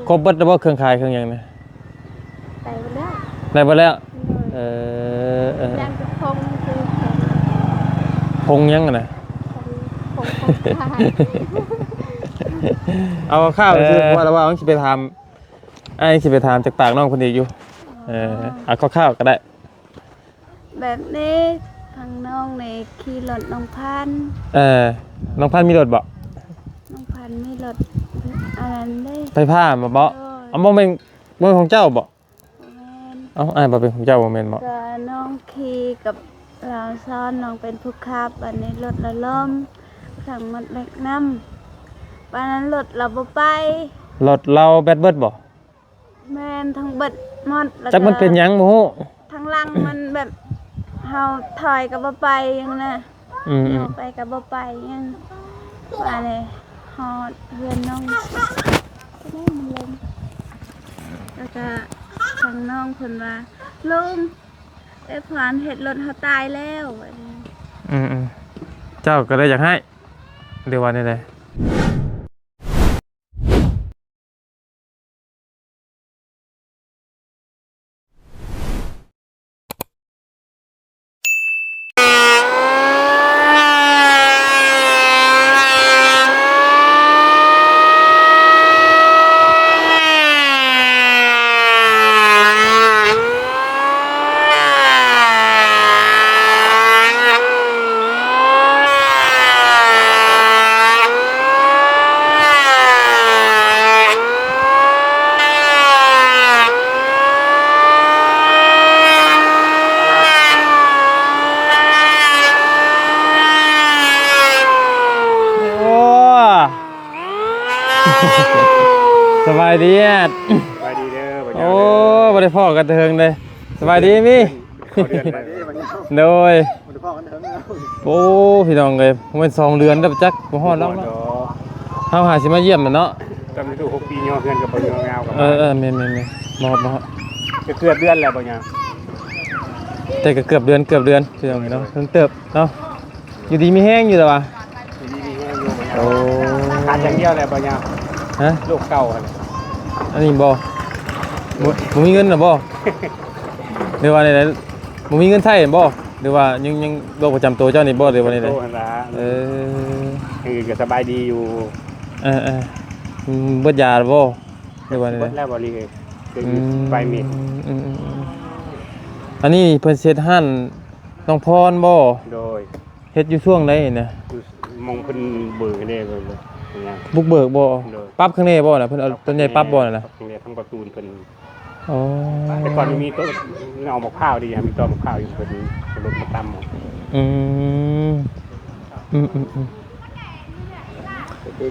ຄົບເບິດແລ້ວບໍ່ ເຄື່ອງຂາຍເຄື່ອງຫຍັງນະ? ໄດ້ເບິດແລ້ວ ໄດ້ເບິດແລ້ວ. ໂດຍ ເອີ ເອີ ຢ້ານເປັນຜົງຄື ຜົງຫຍັງຫັ້ນນະ? ຜົງ ຜົງ ຜົງຂາຍ. ເອົາຄ່າວໆ ເອີ ຄື ເພາະວ່າລາວວ່າຊິໄປຖາມ ອ້າຍຊິໄປຖາມຈາກປາກນ້ອງເພິ່ນອີກຢູ່. ອໍ ເອີ ເອົາຄ່າວໆກໍໄດ້. ແບບນີ້ ທາງນ້ອງນີ້ຂີ່ລົດນ້ອງພັນ. ເອີ ນ້ອງພັນມີລົດບໍ່? ນ້ອງພັນມີລົດອັນນັ້ນເດ້ ໄຟຟ້າບໍ່? ໂດຍ ເອົາ ບໍ່ແມ່ນ ບໍ່ແມ່ນຂອງເຈົ້າບໍ່? ບໍ່ແມ່ນ. ເອົ້າ ອ້າຍວ່າເປັນຂອງເຈົ້າ ບໍ່ແມ່ນບໍ່? ກໍນ້ອງຂີ່ກັບລາວຊ້ອນ ນ້ອງເປັນຜູ້ຂັບ, ບັດນີ້ລົດລະລົ້ມ ທັງໝົດເຫຼັກນຳ, ປານນັ້ນລົດລາວບໍ່ໄປ. ລົດລາວແບັດເບິດບໍ່? ແມ່ນ ທັງເບິດໝົດ ແລ້ວ ຈັກມັນເປັນຫຍັງບໍ່ຮູ້ ທາງຫຼັງມັນແບບ ເຮົາຖອຍກໍບໍ່ໄປຫຍັງນະ. ອືມໆ ເຮົາໄປກໍບໍ່ໄປຫຍັງ. ບາດນີ້ຮອດເຮືອນນ້ອງ ແລ້ວກໍທາງນ້ອງເພິ່ນວ່າ ລຸງ ເອື້ອຍພອນເຮັດລົດເຮົາຕາຍແລ້ວ. ອືມໆ ເຈົ້າກໍເລີຍຢາກໃຫ້ ຫຼືວ່າແນວໃດ? ໂອ້ ສະບາຍດີແອດ ສະບາຍດີເດີ ໂອ້ ບໍ່ໄດ້ພໍ້ກັນແຕ່ເຫິງເດ້. ສະບາຍດີມີ ເຂົ້າເດືອນແລ້ວ ໂດຍ ບໍ່ໄດ້ພໍ້ກັນເຖິງແລ້ວ. ໂອ້ ພີ່ນ້ອງເອີຍ ແມ່ນສອງເດືອນແລ້ວຈັກ ບໍ່ຮອດດອກເນາະ. ເຮົາຫາຊິມາຢ້ຽມແຫຼະເນາະ ຕອນອາຍຸຫົກປີ ຍໍເຮືອນກັບບໍ່ຍໍງາວກັບ ເອີໆ ແມ່ນໆໆ ບໍ່ຮອດ ບໍ່ຮອດ ຈະເກືອບເດືອນແລ້ວບໍ່ຍາ ແຕ່ກໍເກືອບເດືອນ ເກືອບເດືອນ ພີ່ນ້ອງເອີຍເນາະ ເຖິງເຕີບເນາະ. ຢູ່ດີມີແຮງຢູ່ແລ້ວວະ ຢູ່ດີມີແຮງຢູ່ບໍ່ຍາ ໂອ້ ຂາດຢ່າງດຽວແຫຼະບໍ່ຍາ ຮະ ໂລກເກົ່າຫັ້ນ ອັນນີ້ບໍ່ ບໍ່ ບໍ່ມີເງິນນະບໍ່ ຫຼືວ່າແນວໃດ ບໍ່ມີເງິນໃຊ້ຫັ້ນບໍ່ ຫຼືວ່າຍັງ ຍັງໂລກປະຈຳໂຕເຈົ້ານີ້ບໍ່ ຫຼືວ່າແນວໃດ? ໂຕຫັ້ນລະ ເອີ ເອີ ກໍສະບາຍດີຢູ່ ເອີໆ ອືມ ເບິດຢາແລ້ວບໍ່ ຫຼືວ່າແນວໃດ? ເບິດແລ້ວບໍ່ລີເອີຍ ຄື ອືມ ໄປເມັດ ອືມໆ ອັນນີ້ເພິ່ນເຮັດຮ້ານນ້ອງພອນບໍ່? ໂດຍ ເຮັດຢູ່ຊ່ວງໃດນະ? ຢູ່ໝ່ອງເພິ່ນເບີກແດ່ ບຸກເບີກບໍ່? ໂດຍ ປັບຂ້າງໃນບໍ່ນະ? ເພິ່ນເອົາຕົ້ນໃຫຍ່ປັບບໍ່ນະ? ປັບຂ້າງໃນ ທັງປະຕູນເພິ່ນ. ອໍ ແຕ່ກ່ອນມີຕົ້ນເອົາໝາກພ້າວດີ ມີຕົ້ນໝາກພ້າວຢູ່ ເພິ່ນລົດມາຕຳເອົາ. ອືມ ອືມໆ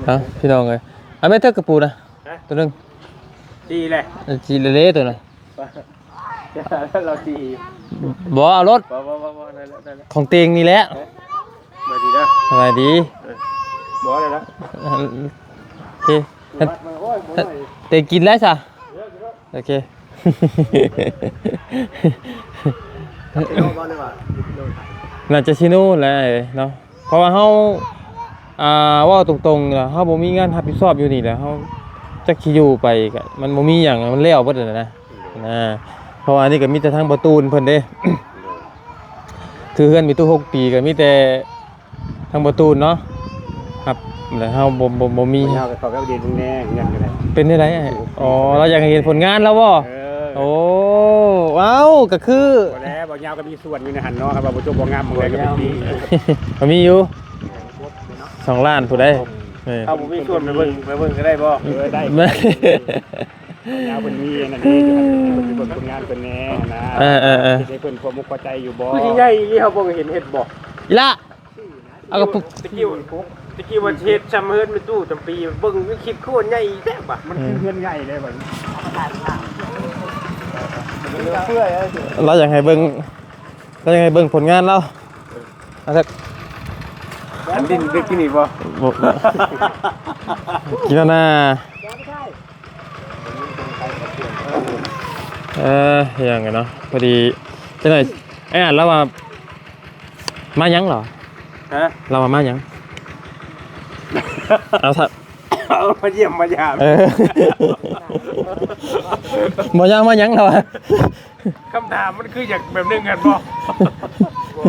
ໆ ເອົາ ພີ່ນ້ອງເອີຍ ເອົາແມ່ເທີກະປູນະ ຮະ? ໂຕໜຶ່ງ ສີ່ແຫຼະ ເອີ ສີ່ເລໆ ໂຕນະ. ລາວຊິ ບໍ່ເອົາລົດ ບໍ່ ບໍ່ ບໍ່ ບໍ່ ໄດ້ແລ້ວ ໄດ້ແລ້ວ ຂອງເຕັງນີ້ແຫຼະ. ເອີ ສະບາຍດີເດີ ສະບາຍດີ ເອີ ບໍ່ໄດ້ແລ້ວ ໂອເຄ ເຕັງກິນແລ້ວຊະ ໂອເຄ ໜ້າຈະຊິໂນແຫຼະເນາະ. ເພາະວ່າເຮົາ ອ່າ ເວົ້າຕົງໆ ລະເຮົາບໍ່ມີງານຮັບຜິດຊອບຢູ່ນີ້ແຫຼະ ເຮົາຈັກຊິຢູ່ໄປກະ ມັນບໍ່ມີຫຍັງ ມັນແລ້ວເບິດຫັ້ນນະ ນະ ເພາະວ່າອັນນີ້ກະມີແຕ່ທາງບໍ່ຕູນເພິ່ນເດ້ ຄືເຮືອນມີຕູ້ຫົກປີກະມີແຕ່ທາງບໍ່ຕູນເນາະ ຮັບ ແລະເຮົາບໍ່ ບໍ່ ບໍ່ມີ ເຮົາກະເຂົ້າໄປອັບເດດເບິ່ງແດ່ ເຮືອນກະໄດ້ ເປັນແນວໃດ? ອໍ ລາວຢາກໃຫ້ເຫັນຜົນງານລາວບໍ່? ເອີ ໂອ້ ເອົ້າ ກະຄື ບໍ່ແລ້ວ ບໍ່ຍາວກະມີ ສວນຢູ່ໃນຫັ້ນເນາະ ຄັນວ່າບໍ່ຈົບບໍ່ງາມ ບໍ່ໄດ້ກໍໄປຕີ ກໍມີຢູ່ ສອງລ້ານຜູ້ໃດ ເອີ ເຮົາບໍ່ມີສວນ ໄປເບິ່ງ ໄປເບິ່ງກໍໄດ້ບໍ່? ເອີ ໄດ້ ຍາວເພິ່ນມີອັນນັ້ນເດ້ ເພິ່ນໄປເບິ່ງຜົນງານເພິ່ນແດ່ນະ ເອີໆໆ ເຮັດໃຫ້ເພິ່ນພໍມຸກພໍໃຈຢູ່ບໍ່? ຄືຊິໃຫຍ່ອີ່ຫຼີ ເຮົາບໍ່ເຫັນເຮັດບໍ່? ອີ່ຫຼ້າ ເອົາກະປຸກ ຕະກີ້ ຕະກີ້ວ່າຊິເຮັດຊ່ຳເຮືອນແມ່ຕູ້ຈຳປີ ເບິ່ງໃນຄລິບຄືວ່າໃຫຍ່ແທ້ບາດ ມັນຄືເຮືອນໃຫຍ່ເດ້ບາດນີ້ ລາວຢາກໃຫ້ເບິ່ງ ລາວຢາກໃຫ້ເບິ່ງຜົນງານລາວ ເອົາເຖາະ ອັນດິນໄດ້ກິນອີກບໍ່? ບໍ່ ກິນແລ້ວນາ. ເອີ ຫຍັງກັນເນາະ ພໍດີຈັກໜ່ອຍ ອ້າຍອາດລາວວ່າ ມາຫຍັງລາວ? ຮະ? ລາວວ່າມາຫຍັງ? ເອົາຊະ ເອົາມາຢ້ຽມມາຢາມ. ເອີ ບໍ່ຢາກມາຫຍັງລະວະ. ຄຳຖາມມັນຄືຢາກແບບໜຶ່ງຫັ້ນບໍ່? ບໍ່.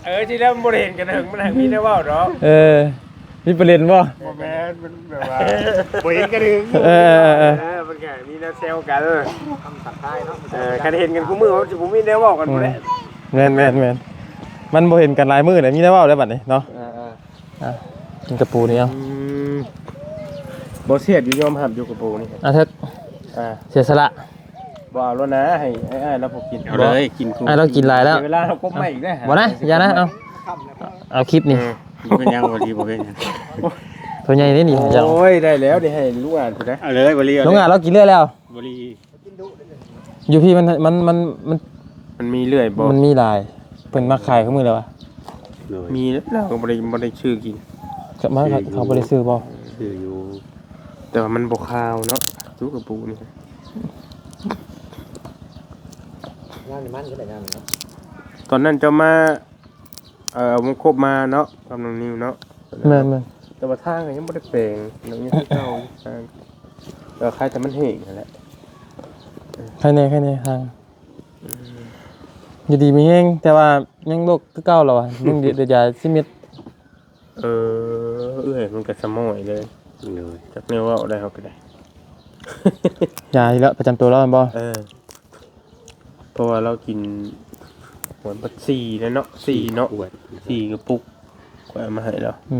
ເອີ ທີ່ແລ້ວມັນບໍ່ໄດ້ເຫັນກັນເຖິງ ມັນຫາກມີແນວເວົ້າດອກ. ເອີ ມີປະເດັນບໍ່? ບໍ່ແມ່ນ ມັນແບບວ່າບໍ່ເຫັນກັນເຖິງ. ເອີ ເອີ ເອີ ເອີ ມັນກະມີແນວແຊວກັນ ຄຳທັກທາຍເນາະ. ເອີ ຄັນເຫັນກັນຄູ່ມື້ມັນຊິບໍ່ມີແນວເວົ້າກັນ. ອືມ ບໍ່ໄດ້. ແມ່ນໆໆ ມັນບໍ່ເຫັນກັນຫຼາຍມື້ແລ້ວ ມີແນວເວົ້າແລ້ວບັດນີ້ເນາະ. ເອີໆ ອ່ະ ກິນກະປູນີ້ເອົາ. ອືມ ບໍ່ເສຍດຢູ່ ຍອມຮັບຢູ່ກະປູນີ້. ອ່ະເຖິກ ອ່າ ເສຍສະຫຼະ. ບໍ່ເອົາໂລດນາ ໃຫ້ ໃຫ້ອ້າຍລາວຜູ້ກິນ. ເອົາເລີຍ ກິນກູ. ອ້າຍລາວກິນຫຼາຍແລ້ວ ເວລາເຮົາກົບໄມ້ອີກເດ້. ບໍ່ນະ ຢ່ານະ ເອົາ ເອົາຄລິບນີ້. ເອີ ບໍ່ເປັນຫຍັງ ບໍ່ດີ ບໍ່ເປັນຫຍັງ. ໂຕໃຫຍ່ເດ້ນີ້. ໂອ້ຍ ໄດ້ແລ້ວນີ້ ໃຫ້ລຸງອາດພຸ້ນນະ. ເອົາເລີຍ ບໍ່ດີ. ລຸງອາດລາວກິນເລື້ອຍແລ້ວ. ບໍ່ດີ. ຢູ່ພີ້ມັນ ມັນ ມັນ ມັນ ມັນມີເລື້ອຍບໍ່? ມັນມີຫຼາຍ ເພິ່ນມາຂາຍຄູ່ມື້ແລ້ວວະ. ໂດຍ ມີແລ້ວ ເຮົາກໍບໍ່ໄດ້ ບໍ່ໄດ້ຊື້ກິນ. ມາ ຊື້ຢູ່ ເຂົາບໍ່ໄດ້ຊື້ບໍ່? ຊື້ຢູ່ ແຕ່ວ່າມັນບໍ່ຄາວເນາະ ຈຸກະປູນີ້. ງາມນີ້ມັນກໍໄດ້ງາມເນາະ. ຕອນນັ້ນເຈົ້າມາ ເອີ ເອົາວົງຄົບມາເນາະ ກັບນ້ອງນິວເນາະ. ແມ່ນໆ ແຕ່ວ່າທາງກໍຍັງບໍ່ໄດ້ແປງ ຍັງຄືເກົ່າ ທາງ ເອີ ຄ້າຍແຕ່ມັນແຫ້ງຫັ້ນແຫຼະ. ໃຄແດ່ ໃຄແດ່ທາງ. ອືມ ຢູ່ດີມີແຮງ ແຕ່ວ່າຍັງໂລກຄືເກົ່າລະວະ ຍັງ ໄດ້ຢາສິບເມັດ. ເອີ ເອື້ອຍມັນກໍສະໝອຍເລີຍ. ໂດຍ ຈັກແນວເວົ້າໄດ້ ເຮົາກໍໄດ້ ຢານີ້ລະປະຈຳໂຕລາວແມ່ນບໍ່? ເອີ ເພາະວ່າລາວກິນ ໂອ້ຍ ບັດສີ່ແລ້ວເນາະ ສີ່ເນາະ ສີ່ກະປຸກ ຂ້ອຍເອົາມາໃຫ້ລາວ. ອື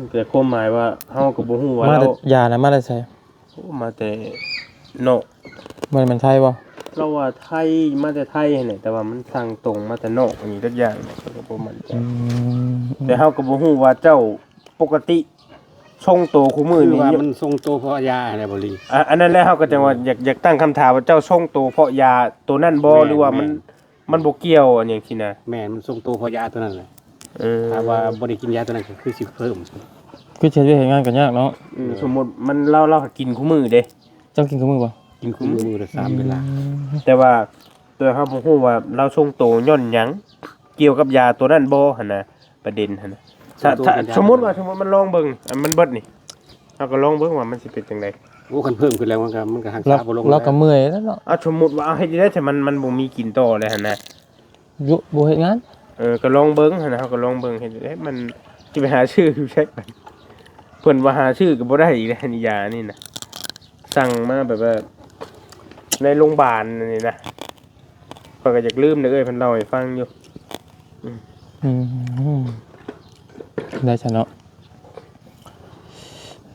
ມ ແຕ່ຄວາມໝາຍວ່າເຮົາກໍບໍ່ຮູ້ວ່າ ມາແຕ່ລາວ ຢານະມາແຕ່ໃສ? ໂອ້ ມາແຕ່ນອກ. ບໍ່ແມ່ນໄທບໍ່? ລາວວ່າໄທ ມາແຕ່ໄທຫັ້ນແຫຼະ ແຕ່ວ່າມັນສັ່ງຕົງມາແຕ່ນອກ ອັນນີ້ຈັກຢ່າງນະ ຂ້ອຍກໍບໍ່ໝັ້ນໃຈ. ອືມ ແຕ່ເຮົາກໍບໍ່ຮູ້ວ່າເຈົ້າປົກກະຕິຊົງໂຕຄູ່ມື້ນີ້ ຄືວ່າມັນຊົງໂຕເພາະຢາຫັ້ນແຫຼະບໍລີ. ອາ ອັນນັ້ນແຫຼະ ເຮົາກໍຈັ່ງວ່າ ອືມ ຢາກ ຢາກຕັ້ງຄຳຖາມວ່າ ເຈົ້າຊົງໂຕເພາະຢາໂຕນັ້ນບໍ່ ແມ່ນ ຫຼືວ່າມັນ ແມ່ນ ມັນບໍ່ກ່ຽວອັນຫຍັງຊີ້ນະ. ແມ່ນ ມັນຊົງໂຕເພາະຢາໂຕນັ້ນແຫຼະ. ເອີ ຖ້າວ່າບໍ່ໄດ້ກິນຢາໂຕນັ້ນກໍຄືຊິເພີ່ມ ຄືເຮັດວຽກເຮັດງານກໍຍາກເນາະ. ອືມ ເອີ ສົມມຸດມັນ ລາວ ລາວຫາກິນຄູ່ມື້ເດ້. ເຈົ້າກິນຄູ່ມື້ບໍ່? ກິນຄູ່ມື້ ມື້ລະສາມເວລາ. ອືມ ແຕ່ວ່າ ແຕ່ເຮົາບໍ່ຮູ້ວ່າລາວຊົງໂຕຍ້ອນຫຍັງ ກ່ຽວກັບຢາໂຕນັ້ນບໍ່ຫັ້ນນະ ປະເດັນຫັ້ນນະ. ຖ້າ ສົມມຸດວ່າ ສົມມຸດມັນລອງເບິ່ງ ອັນມັນເບິດນີ້ ເຮົາກໍລອງເບິ່ງວ່າມັນຊິເປັນຈັ່ງໃດ. ໂອ້ ຄັນເພີ່ມຂຶ້ນແລ້ວ ມັນກໍ ມັນກໍຮັກສາບໍ່ລົງ. ລາວກໍເມື່ອຍແລ້ວເນາະ. ເອົາ ສົມມຸດວ່າ ເອົາ ເຮັດຈັ່ງໃດ ຖ້າມັນ ມັນບໍ່ມີກິນຕໍ່ແລ້ວຫັ້ນນະ ຢູ່ ບໍ່ເຮັດງານ. ເອີ ກໍລອງເບິ່ງຫັ້ນນະ ເຮົາກໍລອງເບິ່ງ ເຮັດຈັ່ງໃດ ມັນຊິໄປຫາຊື້ຢູ່ໃສ. ເພິ່ນວ່າຫາຊື້ກໍບໍ່ໄດ້ອີກແລ້ວ ຢານີ້ນະ ສັ່ງມາແບບວ່າໃນໂຮງບານນີ້ນະ. ຂ້ອຍກໍຢາກລືມເດ້ ເອື້ອຍເພິ່ນເລົ່າໃຫ້ຟັງຢູ່. ອືມ ອືມ ໄດ້ຊະເນາະ.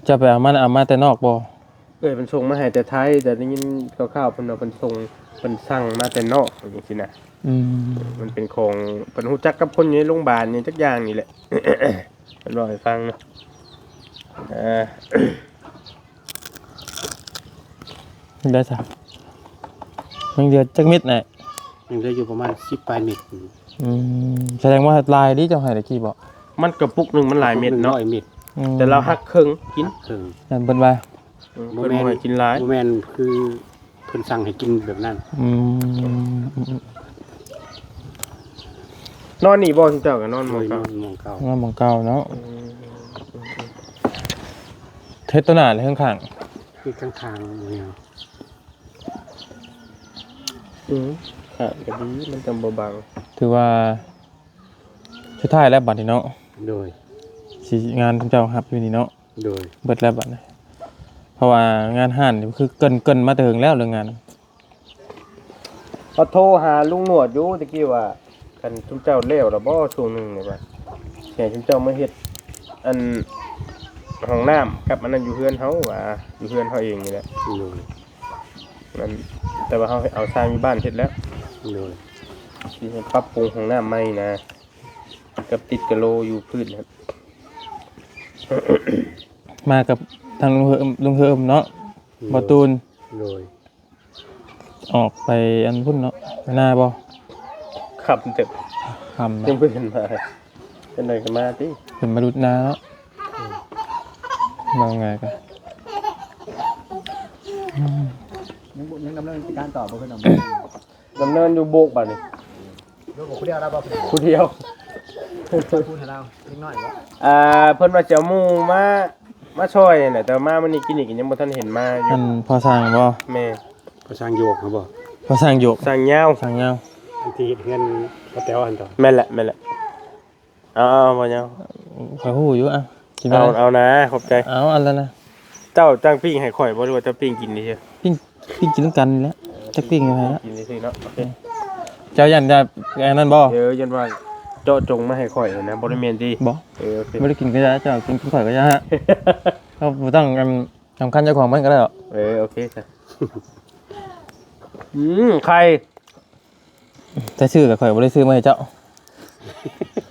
ເຈົ້າໄປເອົາມາ ເອົາມາແຕ່ນອກບໍ່? ເອື້ອຍເພິ່ນສົ່ງມາໃຫ້ແຕ່ໄທ ແຕ່ໄດ້ຍິນຂ່າວໆ ເພິ່ນວ່າເພິ່ນສົ່ງ ເພິ່ນສັ່ງມາແຕ່ນອກ ຈັ່ງຊີ້ນະ. ອືມ ມັນເປັນຂອງ ເພິ່ນຮູ້ຈັກກັບຄົນຢູ່ໃນໂຮງບານຫຍັງຈັກຢ່າງນີ້ແຫຼະ ເພິ່ນເວົ້າໃຫ້ຟັງເນາະ. ເອີ ໄດ້ຊະ ຍັງເຫຼືອຈັກເມັດນະ? ຍັງເຫຼືອຢູ່ປະມານສິບປາຍເມັດ. ອືມ ສະແດງວ່າຫຼາຍເດ້ ເຈົ້າໃຫ້ຕະກີ້ບໍ? ມັນກະປຸກໜຶ່ງມັນຫຼາຍເມັດເນາະ. ກະປຸກໜຶ່ງຮ້ອຍເມັດ. ອືມ ແຕ່ລາວຫັກເຄິ່ງກິນ. ເຄິ່ງ ແມ່ນເພິ່ນວ່າ ເອີ ເພິ່ນບໍ່ໃຫ້ກິນຫຼາຍ. ບໍ່ແມ່ນ ຄືເພິ່ນສັ່ງໃຫ້ກິນແບບນັ້ນ. ອືມ ນອນນີ້ບໍ່ ເຈົ້າກໍນອນໝ່ອງເກົ່າ? ໂດຍ ນອນໝ່ອງເກົ່າ. ນອນໝ່ອງເກົ່າເນາະ. ອືມ ເຮັດໂຕໜ້າເລີຍ ຂ້າງໆ ເຮັດຂ້າງໆ ນີ້. ອືມ ຂ້າງກໍດີ ມັນຈັ່ງບໍ່ບັງ. ຖືວ່າສຸດທ້າຍແລ້ວບັດນີ້ເນາະ. ໂດຍ ຊິງານເຈົ້າຮັບຢູ່ນີ້ເນາະ. ໂດຍ ເບິດແລ້ວບັດນີ້ ເພາະວ່າງານຮ້ານນີ້ຄືເກີ່ນ ເກີ່ນມາແຕ່ເຫິງແລ້ວເລື່ອງງານ. ເຮົາໂທຫາລຸງໜວດຢູ່ຕະກີ້ວ່າ ຄັນຊຸມເຈົ້າແລ້ວລະບໍ່ຊ່ວງໜຶ່ງນີ້ວ່າ ຊິໃຫ້ຊຸມເຈົ້າມາເຮັດອັນຫ້ອງນ້ຳກັບອັນນັ້ນຢູ່ເຮືອນເຮົາວ່າ ຢູ່ເຮືອນເຮົາເອງນີ້ແຫຼະ. ໂດຍ ນັ້ນ ແຕ່ວ່າເຮົາເອົາຊ່າງຢູ່ບ້ານເຮັດແລ້ວ. ໂດຍ ຊິໃຫ້ປັບປຸງຫ້ອງນ້ຳໃໝ່ນະ ກັບຕິດກະໂລຢູ່ພື້ນຫັ້ນ. ມາກັບທາງລຸງເຮີມ ລຸງເຮີມເນາະ. ໂດຍ ບໍ່ຕູນ. ໂດຍ ອອກໄປອັນພຸ້ນເນາະ ໄປນາບໍ່? ຄ່ຳເຕີບ ຄ່ຳນະ ຍັງບໍ່ເຫັນມາ. ເປັນໃດກໍມາຕິ ເພິ່ນມາຫຼຸດນາເນາະ. ອືມ ວ່າງ່າຍກະ ອືມ ຍັງບໍ່ ຍັງດຳເນີນການຕໍ່ບໍ່? ເພິ່ນດຳເນີນ ດຳເນີນຢູ່ໂບກບາດນີ້. ຢູ່ຜູ້ດຽວລະບໍ່? ຜູ້ດຽວ. ເພິ່ນວ່າຊິເອົາໝູ່ມາ ມາຊ່ອຍນີ້ແຫຼະ ແຕ່ວ່າມາມື້ນີ້ກິນນີ້ກໍຍັງບໍ່ທັນເຫັນມາຢູ່. ອັນພໍ່ຊ່າງບໍ? ແມ່ນ. ພໍ່ຊ່າງໂຍກຫັ້ນບໍ? ພໍ່ຊ່າງໂຍກ ຊ່າງຍາວ ຊ່າງຍາວ ອັນທີ່ເຮັດເຮືອນປ້າແຕວຫັ້ນຕົວະ? ແມ່ນແຫຼະ ແມ່ນແຫຼະ. ເອົາໆ ບໍ່ຫຍັງ ຂ້ອຍຮູ້ຢູ່. ອ່ະ ກິນໄປ ເອົາ ເອົານາ ຂອບໃຈ. ເອົາ ອັນນັ້ນນະ ເຈົ້າຈັ່ງປີ້ງໃຫ້ຂ້ອຍບໍ່ ຫຼືວ່າເຈົ້າປີ້ງກິນເລີຍ? ປີ້ງ ປີ້ງກິນນຳກັນນີ້ແຫຼະ ຈັກປີ້ງໃຫ້ລະ ກິນຊື່ໆເນາະ. ໂອເຄ ເຈົ້າຢ້ານຈະອັນນັ້ນບໍ່? ເອີ ຢ້ານວ່າເຈາະຈົງມາໃຫ້ຂ້ອຍຫັ້ນນະ ບໍ່ໄດ້ແມ່ນຕິ? ບໍ່. ເອີ ໂອເຄ ບໍ່ໄດ້ກິນກໍຢ່າ ເຈົ້າກິນ ກິນຂ້ອຍກໍຢ່າ. ເຮົາບໍ່ຕ້ອງ ອັນ ສຳຄັນເຈົ້າຂອງມັນກໍໄດ້ດອກ. ເອີ ໂອເຄ ອືມ ໄຂ່ ແຕ່ຊື້ກໍຂ້ອຍບໍ່ໄດ້ຊື້ມາໃຫ້ເຈົ້າ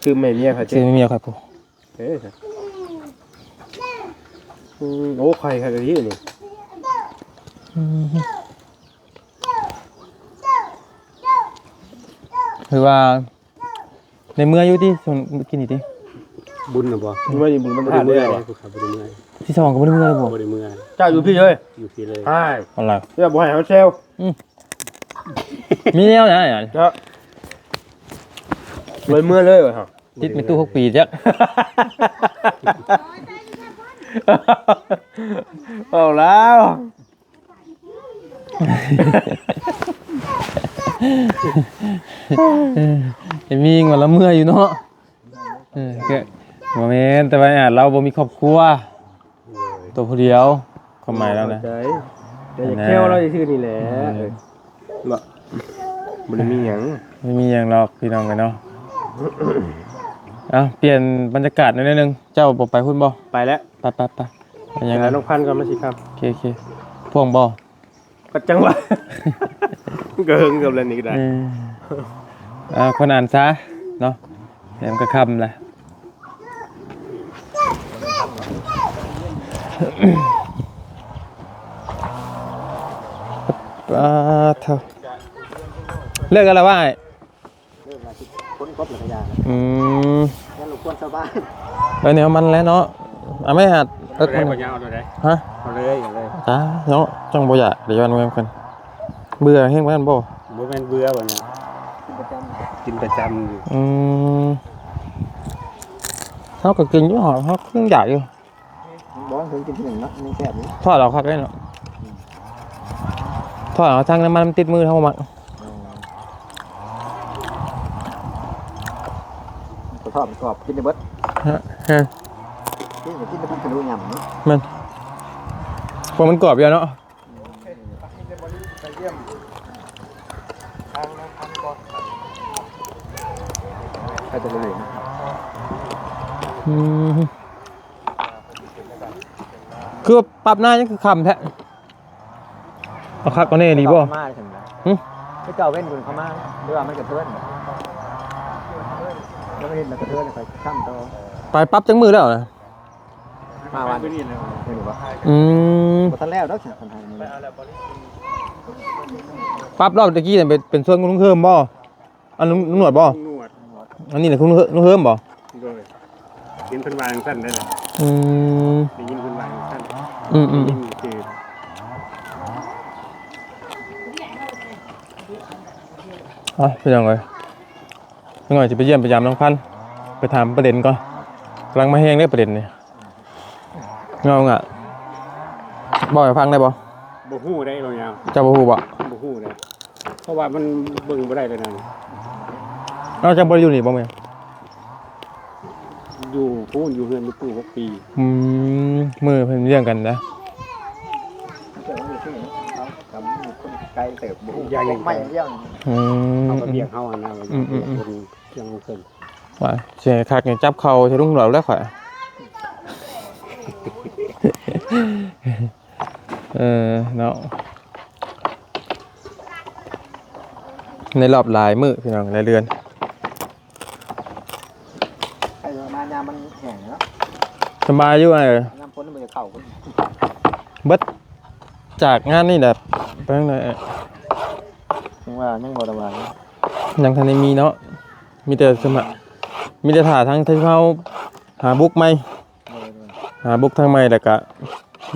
ຊື້ມາໃຫ້ເມຍຂ້ອຍຕິ ຊື້ມາໃຫ້ເມຍຂ້ອຍພຸ້ນ. ເອີ ອືມ ໂອ້ ໄຂ່ຄັກອີ່ຫຼີນີ້. ອືມ ຄືວ່າ ໄດ້ເມືອຢູ່ຕິຊ່ວງມື້ກີ້ນີ້ຕິ? ບຸນນະບໍ່? ເມືອຢູ່ບຸນ ມັນບໍ່ໄດ້ເມືອ ບໍ່ໄດ້ເມືອ ຜູ້ຂັບບໍ່ໄດ້ເມືອ ທີສອງກໍບໍ່ໄດ້ເມືອເລີຍບໍ່? ບໍ່ໄດ້ເມືອ ເຈົ້າຢູ່ພີ້ເລີຍ ຢູ່ພີ້ເລີຍ. ອ້າຍ ອັນລະ ຢ່າບໍ່ໃຫ້ເຮົາແຊວ. ອືມ ມີແນວໃດ ເນາະ ເລີຍເມືອເລີຍວ່າ ຕິດແມ່ຕູ້ຫົກປີຈັກ ເອົາແລ້ວ. ເອີ ໄອ້ມີງວ່າລະເມື່ອຍຢູ່ເນາະ. ເອີ ກໍບໍ່ແມ່ນ ແຕ່ວ່າອາດລາວບໍ່ມີຄອບຄົວ ໂດຍ ຕົວຜູ້ດຽວ ຄວາມໝາຍລາວນະ ເຂົ້າໃຈ ແຕ່ຢາກແຊວລາວຊື່ໆນີ້ແຫຼະ. ເອີ ບໍ່ ບໍ່ໄດ້ມີຫຍັງ ບໍ່ມີຫຍັງດອກພີ່ນ້ອງເອີຍເນາະ. ເອົ້າ ປ່ຽນບັນຍາກາດໜ້ອຍໜຶ່ງ ເຈົ້າບໍ່ໄປພຸ້ນບໍ່? ໄປແລ້ວ ໄປໆໆ. ໄປຫຍັງ? ໄປຫານ້ອງພັນກ່ອນ ມັນຊິຄ່ຳ. ໂອເຄໆ ພວງບໍ່? ກໍຈັ່ງວ່າ ກໍເຫິງເກີບແລ້ວນີ້ກໍໄດ້. ເອີ ເອົາ ຄົນອ່ານຊະເນາະ ແລ້ວມັນກໍຄ່ຳລະ. ປາດໂທ້ ເລີກແລ້ວລະວ່າອ້າຍ? ເລີກລະ ຊິຄົ້ນຄົບລະກະຢ່າ. ອືມ ຢ່າລົບກວນຊາວບ້ານ. ເອີ ແນວມັນແຫຼະເນາະ. ເອົາແມ່ຫາ ເອີ ເອົາໂຕໃດ ບໍ່ຍາວ ເອົາໂຕໃດ? ຮະ? ເອົາເລີຍ ເອົາເລີຍ. ຈ້າເນາະ ຈັ່ງບໍ່ຢາກໄດ້ຍ້ອນເມືອງເພິ່ນ. ເບື່ອແຮງປານນັ້ນບໍ່? ບໍ່ແມ່ນເບື່ອບັດນີ້ ກິນປະຈຳ ກິນປະຈຳຢູ່. ອືມ ເຮົາກໍກິນຢູ່ ເຮົາກໍຍັງຢາກຢູ່. ບໍ່ ເພິ່ນກິນທີໜຶ່ງເນາະ ມັນແຊບຢູ່. ທອດເອົາຄັກເດ້ເນາະ. ອືມ ທອດເອົາ ທັງນ້ຳມັນມັນຕິດມື ເຮົາບໍ່ມັກ. ອືມ ທອດມັນກອບ ກິນໄດ້ເບິດ. ຮະ ຮະ ກິນກໍກິນແຕ່ມັນກະດູຫຍ້ຳເນາະ. ແມ່ນ ເພາະມັນກອບຢູ່ເນາະ. ອືມ ຄືວ່າປັບໜ້າຍັງຄືຄ່ຳແທ້. ເອົາຄັກເອົາແນ່ດີບໍ່? ເຂົາມາຈັ່ງໃດ? ຫື? ຄືເຈົ້າເວັ້ນບຸນເຂົາມາ ຫຼືວ່າມັນກະເທີນ? ແລ້ວມັນເຮັດແລ້ວກະເທີນ ແລ້ວໄປຄ້ຳຕໍ່. ໄປປັບຈັກມື້ແລ້ວນະ? ມາວັນນີ້ແຫຼະ. ມື້ນີ້ບໍ່? ອືມ ບໍ່ທັນແລ້ວດອກ ຄັນໃຫ້ມື້ນີ້. ປັບລອບຕະກີ້ນັ້ນເປັນ ເປັນສ່ວນຂອງລຸງເຮີມບໍ່? ອັນ ລຸງ ລຸງໜວດບໍ່? ລຸງໜວດ. ອັນນີ້ແຫຼະ ລຸງເຮີ ລຸງເຮີມບໍ່? ໂດຍ ເຫັນເພິ່ນວ່າຈັ່ງຊັ້ນເດ້. ອືມ ໄດ້ຍິນເພິ່ນວ່າຈັ່ງຊັ້ນ. ອືມໆ ໄດ້ຍິນຄື ເອົາ ພີ່ນ້ອງເອີຍ ນ້ອຍຊິໄປຢ້ຽມໄປຢາມນ້ອງພັນ ໄປຖາມປະເດັນກ່ອນ. ກຳລັງມາແຮງເດ້ປະເດັນນີ້. ເງົາງະ ເວົ້າໃຫ້ຟັງໄດ້ບໍ່? ບໍ່ຮູ້ໄດ໋ ເວົ້າຍາວ. ເຈົ້າບໍ່ຮູ້ບໍ່? ບໍ່ຮູ້ເດ້ ເພາະວ່າມັນເບິ່ງບໍ່ໄດ້ແລ້ວນະ. ເອົາ ເຈົ້າບໍ່ໄດ້ຢູ່ນີ້ບໍ່ແມ່? ຢູ່ພຸ້ນ ຢູ່ເຮືອນແມ່ຕູ້ຫົກປີ. ອືມ ມື້ເພິ່ນລ້ຽງກັນນະ. ອືມ ເຮົາກໍວຽກເຮົາຫັ້ນນະ. ອືມໆໆ ວຽກເພິ່ນ ວ່າຊິໃຫ້ຄັກນີ້ຈັບເຂົ່າໃສ່ລຸງຫຼວດແລ້ວຂ້ອຍ. ເອີ ເນາະ ໃນລອບຫຼາຍມື້ພີ່ນ້ອງ ຫຼາຍເດືອນ. ໃຜມາຍາມມັນແຫ້ງເນາະ ສະບາຍຢູ່ອ້າຍ. ຍາມຝົນມັນຈະເຂົ້າພຸ້ນ ເບິດຈາກງານນີ້ແຫຼະ ໄປທາງໃດ? ຍັງວ່າຍັງບໍ່ໄດ້ວ່າ ຍັງທັນໄດ້ມີເນາະ. ມີແຕ່ສະມະ ມີແຕ່ຖ້າທາງທີ່ເຮົາຫາບຸກໃໝ່ ໂດຍໆ ຫາບຸກທາງໃໝ່ ແລ້ວກະ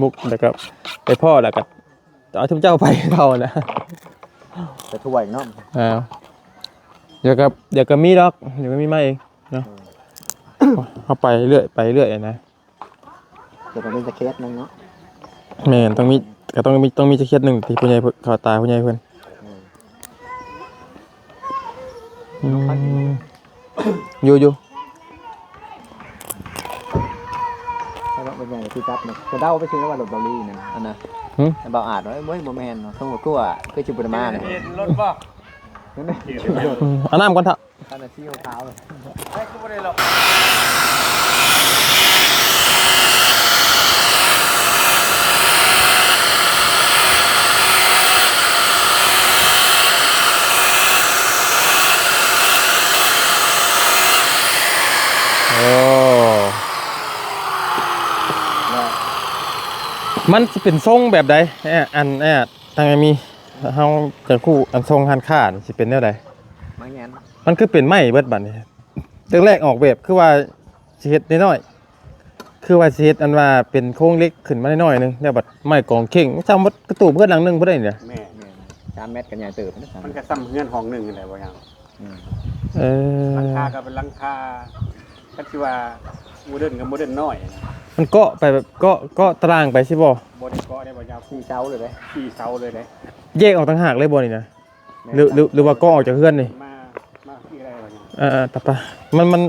ບຸກ ແລ້ວກະໄປພໍ້ ແລ້ວກະເອົາຊຸມເຈົ້າໄປເຂົານະ ໄປຖ້ວຍເນາະ. ອ່າ ດຽວກະ ດຽວກະມີດອກ ດຽວກະມີມາເອງເນາະ. ເອີ ເຮົາໄປເລື້ອຍ ໄປເລື້ອຍນະ. ແຕ່ກໍມີຈັກເຂດໜຶ່ງເນາະ. ແມ່ນ ຕ້ອງມີ ກໍຕ້ອງມີ ຕ້ອງມີຈັກເຂດໜຶ່ງທີ່ຜູ້ໃຫຍ່ເພິ່ນ ເຂົາຕາຜູ້ໃຫຍ່ເພິ່ນ. ອືມ ຢູ່ ຢູ່ ໃຫ້ເວົ້າເປັນຫຍັງທີ່ຈັບນີ້ ກະເດົາໄປຊື່ວ່າລົດເບົາລີນັ້ນ ອັນນະ. ຫື? ເບົາອາດວ່າ ໂອ້ຍ ບໍ່ແມ່ນເນາະ ສົມມຸດຄືວ່າ ຄືຊິບໍ່ໄດ້ມາເລີຍ. ເຫັນລົດບໍ່? ອືມ ເອົານ້ຳກ່ອນເຖາະ. ຄັນນະສີຂາວໆ ໃຜຄືບໍ່ໄດ້ລອກ. ໂອ້ ມັນຊິເປັນຊົງແບບໃດ? ແອ ອັນ ແອ ທາງອາມີ ເຮົາຈະຮູ້ ອັນຊົງຮ້ານຄ້ານີ້ຊິເປັນແນວໃດ? ມັນຄືເປັນໄມ້ເບິດບັດນີ້. ແລກໆອອກແບບຄືວ່າຊິເຮັດນ້ອຍໆ ຄືວ່າຊິເຮັດອັນວ່າເປັນໂຄງເຫຼັກຂຶ້ນມາໜ້ອຍໆໜຶ່ງ ແລ້ວບັດໄມ້ກອງເຄັ່ງ ຊ່ຳໝົດກະຕູບເຮືອນຫຼັງໜຶ່ງພຸ້ນໄດ໋ນີ້. ແມ່ນ ແມ່ນ ສາມແມັດກໍໃຫຍ່ເຕີບນະ. ມັນກໍຊ່ຳເຮືອນຫ້ອງໜຶ່ງຫັ້ນແຫຼະ ບໍ່ຫຍັງ. ອືມ ເອີ ຫຼັງຄາກໍເປັນຫຼັງຄາ ຄັນຊິວ່າໂມເດີນກໍໂມເດີນນ້ອຍນະ. ມັນເກາະໄປແບບເກາະ ເກາະຕາລ່າງໄປຊີ້ບໍ່? ບໍ່ໄດ້ເກາະໄດ໋ ບໍ່ຍາວ ສີ່ເສົາເລີຍເດ້ ສີ່ເສົາເລີຍເດ້. ແຍກອອກຕ່າງຫາກເລີຍບໍ່ນີ້ນະ? ແມ່ນ ຫຼື ຫຼື ຫຼືວ່າກໍອອກຈາກເຮືອນນີ້? ມາ ມາທີ່ໃດວະນີ້? ເອີ ເອີ ຕາປາ ມັນ ມັນ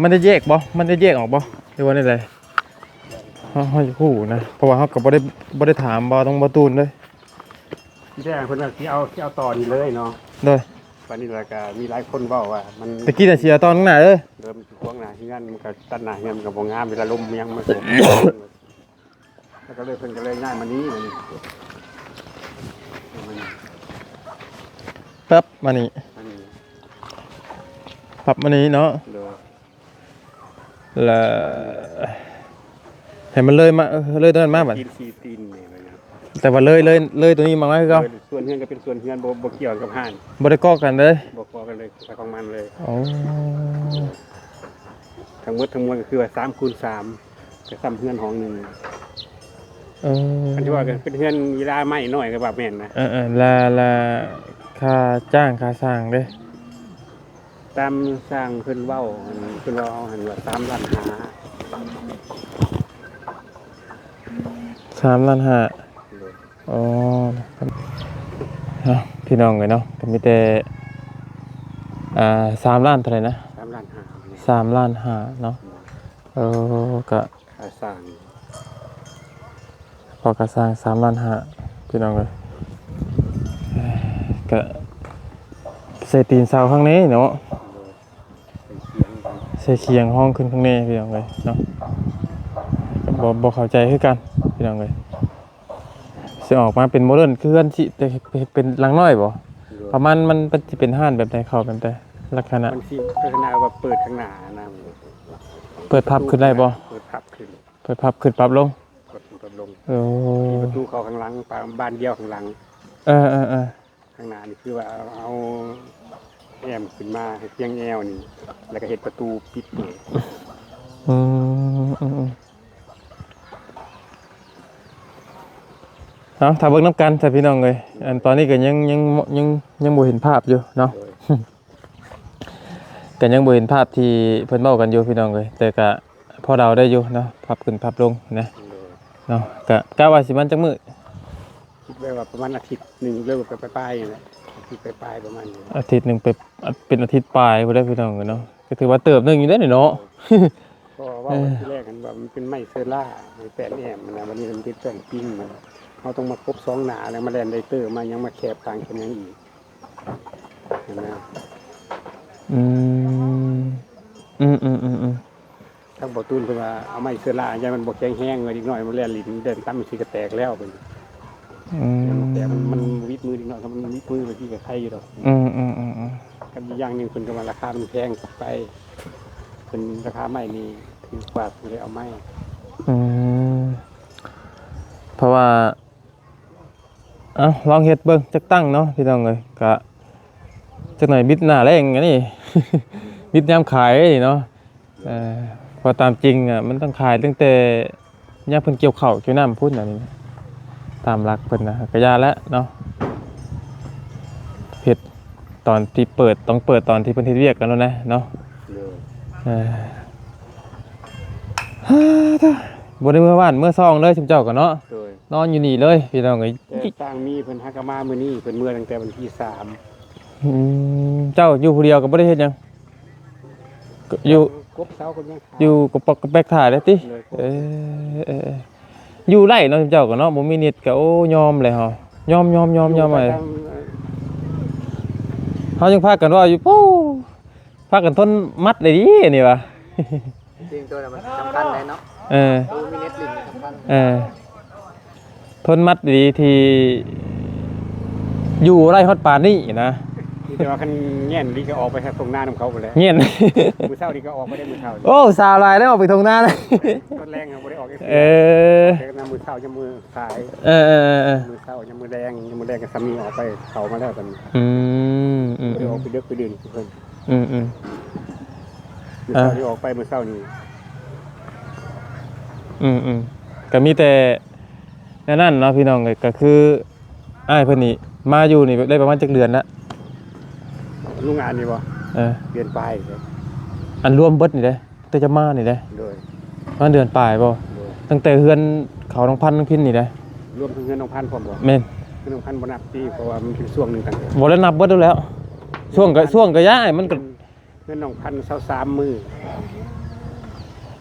ມັນໄດ້ແຍກບໍ່? ມັນໄດ້ແຍກອອກບໍ່ ຫຼືວ່າແນວໃດ? ເຮົາ ເຮົາຢາກຮູ້ນະ ເພາະວ່າເຮົາກໍບໍ່ໄດ້ ບໍ່ໄດ້ຖາມບ່າວ ຕ້ອງບ່າວຕູນເລີຍ. ທີແລກເພິ່ນວ່າຊິເອົາ ຊິເອົາຕໍ່ນີ້ເລີຍເນາະ. ໂດຍ ບັດນີ້ລະກະມີຫຼາຍຄົນເວົ້າວ່າມັນ ຕະກີ້ນະຊິເອົາຕໍ່ຂ້າງໜ້າເດີ ເລີ່ມຂວາງໜ້າເຮືອນ ມັນກໍຕັດໜ້າເຮືອນ ມັນກໍບໍ່ງາມ ເວລາລົມມັນຫຍັງມາ ແລ້ວກໍເລີຍ ເພິ່ນກໍເລີຍຍ້າຍມານີ້ ມານີ້ ປັບມານີ້ ມານີ້ ປັບມານີ້ເນາະ. ໂດຍ ລະໃຫ້ມັນເລີຍມາ ເລີຍຕົວນັ້ນມາບັດ ຕີນສີ່ຕີນນີ້ ແຕ່ວ່າເລີຍ ເລີຍ ເລີຍຕົວນີ້ມາ ມາຄືເກົ່າ. ໂດຍ ສ່ວນເຮືອນກໍເປັນສ່ວນເຮືອນ ບໍ່ ບໍ່ກ່ຽວກັບຮ້ານ ບໍ່ໄດ້ເກາະກັນເລີຍ ບໍ່ເກາະກັນເລີຍ ໄປຂອງມັນເລີຍ. ໂອ້ ທັງໝົດທັງມວນກໍຄືວ່າສາມຄູນສາມ ກໍຊ່ຳເຮືອນຫ້ອງໜຶ່ງ. ເອີ ຄັນທີ່ວ່າເປັນເຮືອນວິລາໄມ້ນ້ອຍກໍວ່າແມ່ນນະ. ເອີໆ ລະ ລະຄ່າຈ້າງຄ່າສ້າງເດ້? ຕາມຊ່າງເພິ່ນເວົ້າຫັ້ນ ເພິ່ນເວົ້າເອົາຫັ້ນວ່າສາມລ້ານຫ້າ. ສາມລ້ານຫ້າ. ໂດຍ. ອໍ ເນາະ ພີ່ນ້ອງເອີຍເນາະ ກໍມີແຕ່ ອ່າ ສາມລ້ານເທົ່າໃດນະ? ສາມລ້ານຫ້າ. ສາມລ້ານຫ້າເນາະ. ໂດຍ. ເອີ ກໍຄ່າສ້າງ ພໍຄ່າສ້າງສາມລ້ານຫ້າ ພີ່ນ້ອງເອີຍ. ກໍໃສ່ຕີນເສົາຂ້າງໃນເນາະ. ໂດຍ. ໃສ່ຄຽງຫ້ອງຂຶ້ນຂ້າງໃນ ພີ່ນ້ອງເອີຍເນາະ. ບໍ່ ບໍ່ເຂົ້າໃຈຄືກັນ ພີ່ນ້ອງເອີຍ. ຊິອອກມາເປັນໂມເດີນຄືເຮືອນຊິ ແຕ່ເຮັດເປັນຫຼັງນ້ອຍບໍ່? ໂດຍ. ປະມານມັນ ມັນຊິເປັນຮ້ານແບບໃດ ເຂົ້າແບບໃດ ລັກສະນະ? ມັນຊິລັກສະນະວ່າເປີດຂ້າງໜ້ານະ. ເປີດພັບຂຶ້ນໄດ້ບໍ່? ເປີດພັບຂຶ້ນ. ເປີດພັບຂຶ້ນປັບລົງ? ເປີດຂຶ້ນປັບລົງ. ໂອ້ ມີປະຕູເຂົ້າຂ້າງຫຼັງ ບານດຽວຂ້າງຫຼັງ. ເອີໆໆ. ຂ້າງໜ້ານີ້ຄືວ່າເອົາ ເອົາແອ້ມຂຶ້ນມາໃຫ້ພຽງແອວນີ້ ແລ້ວກໍເຮັດປະຕູປິດເປີດ. ອືມ ອືມໆ ເອົາ ຖ້າເບິ່ງນຳກັນຊະ ພີ່ນ້ອງເອີຍ. ອັນຕອນນີ້ກໍຍັງ ຍັງ ຍັງ ຍັງບໍ່ເຫັນພາບຢູ່ເນາະ. ໂດຍ. ກໍຍັງບໍ່ເຫັນພາບທີ່ເພິ່ນເວົ້າກັນຢູ່ ພີ່ນ້ອງເອີຍ ແຕ່ກໍພໍເດົາໄດ້ຢູ່ເນາະ ພັບຂຶ້ນພັບລົງນະ. ໂດຍ. ເນາະ ກໍກະວ່າຊິມາຈັກມື້? ຄິດໄວ້ວ່າປະມານອາທິດໜຶ່ງ ຫຼືວ່າໄປປາຍໆນີ້ແຫຼະ ອາທິດປາຍໆປະມານນີ້. ອາທິດໜຶ່ງໄປ ເປັນອາທິດປາຍພຸ້ນແຫຼະ ພີ່ນ້ອງເອີຍເນາະ. ກໍຖືວ່າເຕີບໜຶ່ງຢູ່ເດ້ນີ້ເນາະ. ເພາະວ່າເວົ້າ ເອີ ທີແລກຫັ້ນວ່າມັນເປັນໄມ້ເຊີລາ ໄມ້ແປ້ນແອ້ມນະ ບັດນີ້ມັນເປັນແປ້ນປິງ ມັນ ເຮົາຕ້ອງມາກົບສອງໜ້າ ແລ້ວມາແລ່ນໄດເຕີ ມາຫຍັງ ມາແຄບກາງແຄບຫຍັງອີກຫັ້ນນະ. ອືມ ອືມໆໆໆ. ທາງບໍ່ຕູນເພິ່ນວ່າເອົາໄມ້ເຊື້ອລາ ຢ້ານມັນບໍ່ແຂງແຮງ ເດັກນ້ອຍມັນແລ່ນຫຼິ້ນເດີນຕຳຊິກະແຕກແລ້ວເພິ່ນ. ອືມ ແຕ່ມັນ ມັນບໍ່ວິດມືເດັກນ້ອຍ ຄັນມັນວິດມືບາງທີກະໄຄຢູ່ດອກ. ອືມໆໆໆ. ກັບອີກຢ່າງໜຶ່ງເພິ່ນກະວ່າລາຄາມັນແພງໄປ ເພິ່ນລາຄາໄມ້ນີ້ຖືກກວ່າຜູ້ໃດເອົາໄມ້. ອືມ ເພາະວ່າ ເອົາ ລອງເຮັດເບິ່ງຈັກຕັ້ງເນາະ ພີ່ນ້ອງເອີຍ. ກະຈັກໜ້ອຍບິດໜ້າແລ້ງອັນນີ້ ບິດຍາມຂາຍເດ້ເນາະ. ເອີ ເພາະຕາມຈິງອະ ມັນຕ້ອງຂາຍຕັ້ງແຕ່ຍາມເພິ່ນກ່ຽວເຂົ້າກ່ຽວນ້ຳພຸ້ນ ອັນນີ້ ຕາມຫຼັກເພິ່ນນະ ກະຢ່າແຫຼະເນາະ. ເຮັດຕອນທີ່ເປີດ ຕ້ອງເປີດຕອນທີ່ເພິ່ນເຮັດວຽກກັນໂລດນະເນາະ. ໂດຍ. ເອີ. ບໍ່ໄດ້ເມືອບ້ານເມືອຊ່ອງເລີຍ ຊຸມເຈົ້າກໍເນາະ. ໂດຍ ນອນຢູ່ນີ້ເລີຍພີ່ນ້ອງເອີຍ. ແຕ່ທາງມີເພິ່ນຫາກໍມາມື້ນີ້ ເພິ່ນເມືອຕັ້ງແຕ່ວັນທີສາມ. ອືມ ເຈົ້າຢູ່ຜູ້ດຽວກໍບໍ່ໄດ້ເຮັດຫຍັງ? ກໍຢູ່ ກົບເສົາກໍຍັງ ຢູ່ກະປອກກະແປກຖ້າໄດ້ຕິ? ໂດຍ ເອີ ເອີ ຢູ່ໄດ້ເນາະ ເຈົ້າກໍເນາະ ບໍ່ມີເນັດກໍ ໂອ້ ຍອມແລ້ວເຮົາ ຍອມ ຍອມ ຍອມ ຍອມ ຢູ່ໄປຕາມ ເຮົາຍັງພາກັນເວົ້າຢູ່ ໂອ້ ພາກັນທົນມັດໄດ້ດີນີ້ຫວາ. ຈິງ ໂຕນັ້ນມັນສຳຄັນແຫຼະເນາະ. ເອີ ບໍ່ມີເນັດຫຼິ້ນນີ້ສຳຄັນ. ເອີ ທົນມັດດີທີ່ຢູ່ໄດ້ຮອດປານນີ້ນະ. ມີແຕ່ວ່າຄັນແຍ່ນນີ້ກໍອອກໄປຫາທົ່ງນານຳເຂົາພຸ້ນແຫຼະ. ແຍ່ນ ມື້ເຊົ້ານີ້ກໍອອກໄປໄດ້ມື້ເຊົ້ານີ້. ໂອ້ ສາວຫຼາຍເດ້ອອກໄປທົ່ງນານະ. ຕອນແລງເຮົາບໍ່ໄດ້ອອກຈັກເທື່ອ. ເອີ ແຕ່ຍາມມື້ເຊົ້າ ຍາມມື້ສາຍ. ເອີ ເອີ ເອີ ເອີ ມື້ເຊົ້າ ຍາມມື້ແລງ ຍາມມື້ແລງກໍສາມີອອກໄປ ເຂົ້າມາແລ້ວບັດນີ້. ອືມ ອືມ ບໍ່ໄດ້ອອກໄປເດິກໄປດື່ນຄືເພິ່ນ. ອືມ ອືມ ມື້ເຊົ້ານີ້ອອກໄປ ມື້ເຊົ້ານີ້. ອືມ ອືມ ກໍມີແຕ່ ແນວນັ້ນເນາະພີ່ນ້ອງເອີຍ. ກໍຄືອ້າຍເພິ່ນນີ້ມາຢູ່ນີ້ໄດ້ປະມານຈັກເດືອນລະ? ໂຮງງານນີ້ບໍ່? ເອີ ເດືອນປາຍເດ້. ອັນລວມເບິດນີ້ເດ້ ແຕ່ຈະມານີ້ເດ້? ໂດຍ ປະມານເດືອນປາຍບໍ່? ໂດຍ ຕັ້ງແຕ່ເຮືອນເຂົານ້ອງພັນນ້ອງພິນນີ້ເດ້? ລວມເຖິງເຮືອນນ້ອງພັນພ້ອມບໍ່? ແມ່ນ ເຮືອນນ້ອງພັນບໍ່ນັບຕິ ເພາະວ່າມັນເປັນຊ່ວງໜຶ່ງຕ່າງຫາກ. ບໍ່ໄດ້ນັບເບິດແລ້ວ ຊ່ວງກໍ ເອີ ຊ່ວງກໍຍ້າຍ ມັນກໍ ເຮືອນ ເຮືອນນ້ອງພັນຊາວສາມມື້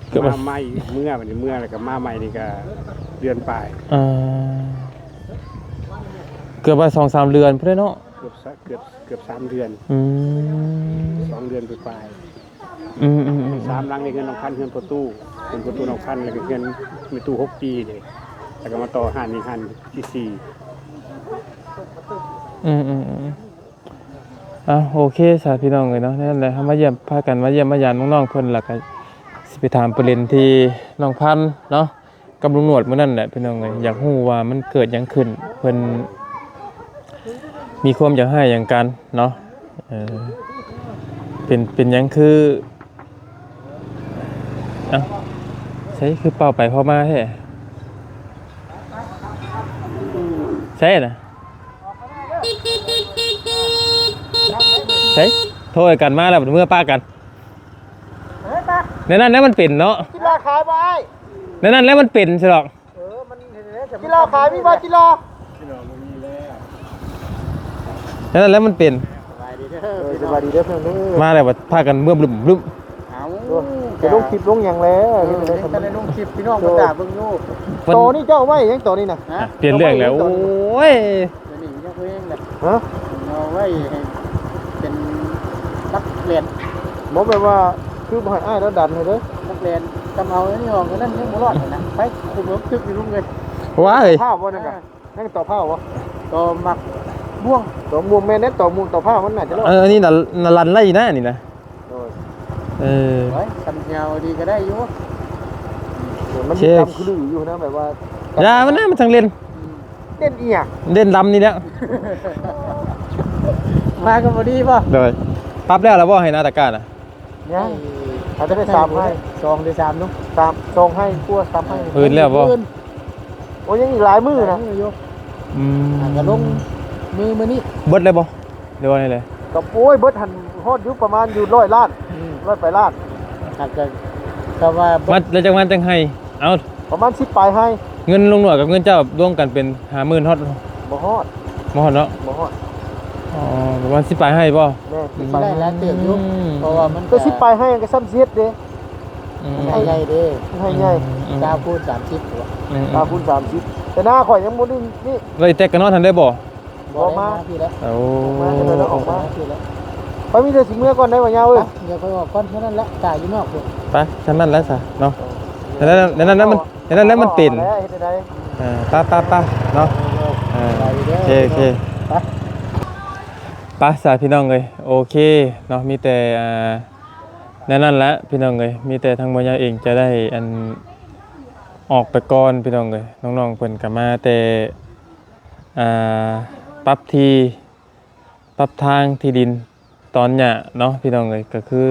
ເກືອບ ມາໃໝ່ ເມືອ ບັດນີ້ເມືອແລ້ວກໍມາໃໝ່ນີ້ກໍເດືອນປາຍ. ເອີ ເກືອບວ່າສອງສາມເດືອນພຸ້ນແຫຼະເນາະ. ເກືອບສະ ເກືອບ ເກືອບສາມເດືອນ. ອືມ ສອງເດືອນປາຍໆ. ອືມໆໆ ສາມຫຼັງນີ້ ເຮືອນນ້ອງພັນ ເຮືອນພໍ່ຕູ້ ເຮືອນພໍ່ຕູ້ນ້ອງພັນ ແລ້ວກໍເຮືອນແມ່ຕູ້ຫົກປີເດ້ ແລ້ວກໍມາຕໍ່ຮ້ານນີ້ ຮ້ານທີສີ່. ອືມໆໆ ອ່ະ ໂອເຄຊະພີ່ນ້ອງເອີຍເນາະ. ນັ້ນແຫຼະ ເຮົາມາຢ້ຽມ ພາກັນມາຢ້ຽມມາຢາມນ້ອງໆເພິ່ນ ແລ້ວກໍຊິໄປຖາມໄປຫຼິ້ນທີ່ນ້ອງພັນເນາະ ກັບລຸງໜວດມື້ນັ້ນແຫຼະພີ່ນ້ອງເອີຍ. ຢາກຮູ້ວ່າມັນເກີດຫຍັງຂຶ້ນ ເພິ່ນມີຄວາມຢາກຮ້າຍຫຍັງກັນເນາະ. ເອີ ເປັນ ເປັນຫຍັງຄື ເອົ້າ ໃສຄືເປົ່າໄປເປົ່າມາແທ້? ໃສນະ? ໃສ ໂທໃຫ້ກັນມາແລ້ວ ເມືອປະກັນ. ແນວນັ້ນແຫຼະມັນເປັນເນາະ. ກິນລາຂາຍບໍ່ອ້າຍ? ແນວນັ້ນແຫຼະມັນເປັນຊະດອກ. ເອີ ມັນເຮັດແນວໃດ ກິນລາຂາຍມີບໍ່ ກິນລາ? ກິນລາບໍ່ມີແລ້ວ. ນັ້ນແຫຼະມັນເປັນ. ສະບາຍດີເດີ ເອີ ພີ່ນ້ອງ ສະບາຍດີເດີ ພີ່ນ້ອງເດີ. ມາແລ້ວບັດພາກັນເມືອບລຶ້ມບຶ້ມ. ເອົ້າ ໂອ້ຍ ຈະລົງຄລິບລົງຫຍັງແລ້ວ? ເອີ ເຮັດຈັ່ງໃດ ຈະໄດ້ລົງຄລິບ ພີ່ນ້ອງ ໂອ້ຍ ກໍຕາເບິ່ງຢູ່. ຕອນນີ້ເຈົ້າໄວ້ຫຍັງຕອນນີ້ນະ? ຮະ? ປ່ຽນເລື່ອງແລ້ວ ໂອ້ຍ. ດຽວນີ້ຍັງບໍ່ແຮງລະ ຮະ? ເອົາໄວ້ໃຫ້ເປັນນັກແລ່ນ. ບໍ່ ແບບວ່າ ຄືບໍ່ໃຫ້ອ້າຍລາວດັນໃຫ້ເດີ ນັກແລ່ນ. ກຳເອົາອັນນີ້ອອກ ອັນນັ້ນຍັງບໍ່ລອດຫັ້ນນະ. ໄປ ຄຸມເອົາຕຶກຢູ່ລຸງເອີຍ. ວ້າຍ ພ້າວບໍ່ນັ້ນກະ ຍັງຕໍ່ພ້າວບໍ່? ຕໍ່ໝາກມ່ວງ ຕໍ່ມ່ວງ. ແມ່ນແດ່ ຕໍ່ມ່ວງຕໍ່ພ້າວມັນໜ້າຈະລອດ. ເອີ ອັນນີ້ນະ ນະລັນໄລ່ນະ ອັນນີ້ນະ. ໂດຍ ເອີ ໂອ້ຍ ຄຳເດວນີ້ກໍໄດ້ຢູ່. ເອີ ມັນມີ ໂອເຄ ກຳຄືລືຢູ່ນະ ແບບວ່າ ຢ່າມັນນະ ມັນຈັ່ງເຫຼັ້ນ. ອືມ ເຫຼັ້ນອີ່ຫຍັງ? ເຫຼັ້ນດຳນີ້ແຫຼະ. ມາກໍພໍດີບໍ່? ໂດຍ ປັບແລ້ວລະບໍ່ ໃຫ້ນາຕາການນະ? ຍັງ ອາດຈະໄດ້ສາມໄຮ່ ສອງຫຼືສາມເນາະ. ສາມ ສອງໄຮ່ກວ່າ ສາມໄຮ່. ເພິ່ນແລ້ວບໍ່? ໂອ້ຍ ຍັງອີກຫຼາຍມື້ນະ. ອືມ ອາດຈະລົງມືມື້ນີ້. ເບິດແລ້ວບໍ່? ຫຼືວ່າແນວໃດ? ກໍ ໂອ້ຍ ເບິດຫັ້ນຮອດຢູ່ປະມານຢູ່ຮ້ອຍລ້ານ. ອືມ ຮ້ອຍປາຍລ້ານ. ອາດຈະ ກໍວ່າ ມັດແລ້ວຈັກມັດຈັ່ງໄຮ່? ເອົ້າ ປະມານສິບປາຍໄຮ່. ເງິນລຸງໜວດກັບເງິນເຈົ້າລວມກັນເປັນຫ້າໝື່ນຮອດ? ບໍ່ຮອດ ບໍ່ຮອດເນາະ. ບໍ່ຮອດ. ອໍ ປະມານສິບປາຍໄຮ່ບໍ່? ແມ່ນ ສິບປາຍໄຮ່. ອືມ ໄດ້ຫຼາຍເຕີບຢູ່ ເພາະວ່າມັນກໍ ກໍສິບປາຍໄຮ່ກໍຊ້ຳຊິເຮັດເດ້. ອືມ ໄຮ່ໃຫຍ່ເດ້ ໄຮ່ໃຫຍ່. ອືມ ຊາວຄູນສາມສິບຕົວະ. ອືມ ຊາວຄູນສາມສິບ. ແຕ່ໜ້າຂ້ອຍຍັງບໍ່ໄດ້ນີ້ ໄດ້ແຕ່ກະນອນຫັ້ນໄດ້ບໍ່? ບໍ່ ບໍ່ມາ ມາພີ້ແຫຼະ. ໂອ້ ມາ ມາພີ້ແຫຼະ ອອກມາ ມາພີ້ແຫຼະ. ຂ້ອຍມີແຕ່ຊິເມືອກ່ອນໄດ໋ວ່າຍາວເອີຍ. ໄປ ດຽວຂ້ອຍອອກກ່ອນ ເທົ່ານັ້ນແຫຼະ ຖ້າຢູ່ນອກພຸ້ນ. ໄປ ຊ່ຳນັ້ນແຫຼະຊະເນາະ. ເອີ ນັ້ນແຫຼະ ນັ້ນແຫຼະມັນ ນັ້ນແຫຼະມັນເປັນ. ເອີ ໄປ ໄປ ໄປເນາະ. ເອີ ໂອເຄ ໂອເຄ ໄປ ໄປຊະພີ່ນ້ອງເອີຍ. ໂອເຄເນາະ ມີແຕ່ ອ່າ ແນວນັ້ນແຫຼະພີ່ນ້ອງເອີຍ. ມີແຕ່ທາງບໍ່ຍາວເອງຈະໄດ້ ອັນ ອອກໄປກ່ອນພີ່ນ້ອງເອີຍ. ນ້ອງໆເພິ່ນກໍມາແຕ່ ອ່າ ປັບທີ່ ປັບທາງທີ່ດິນຕອນຫຍ້າເນາະພີ່ນ້ອງເອີຍ. ກໍຄື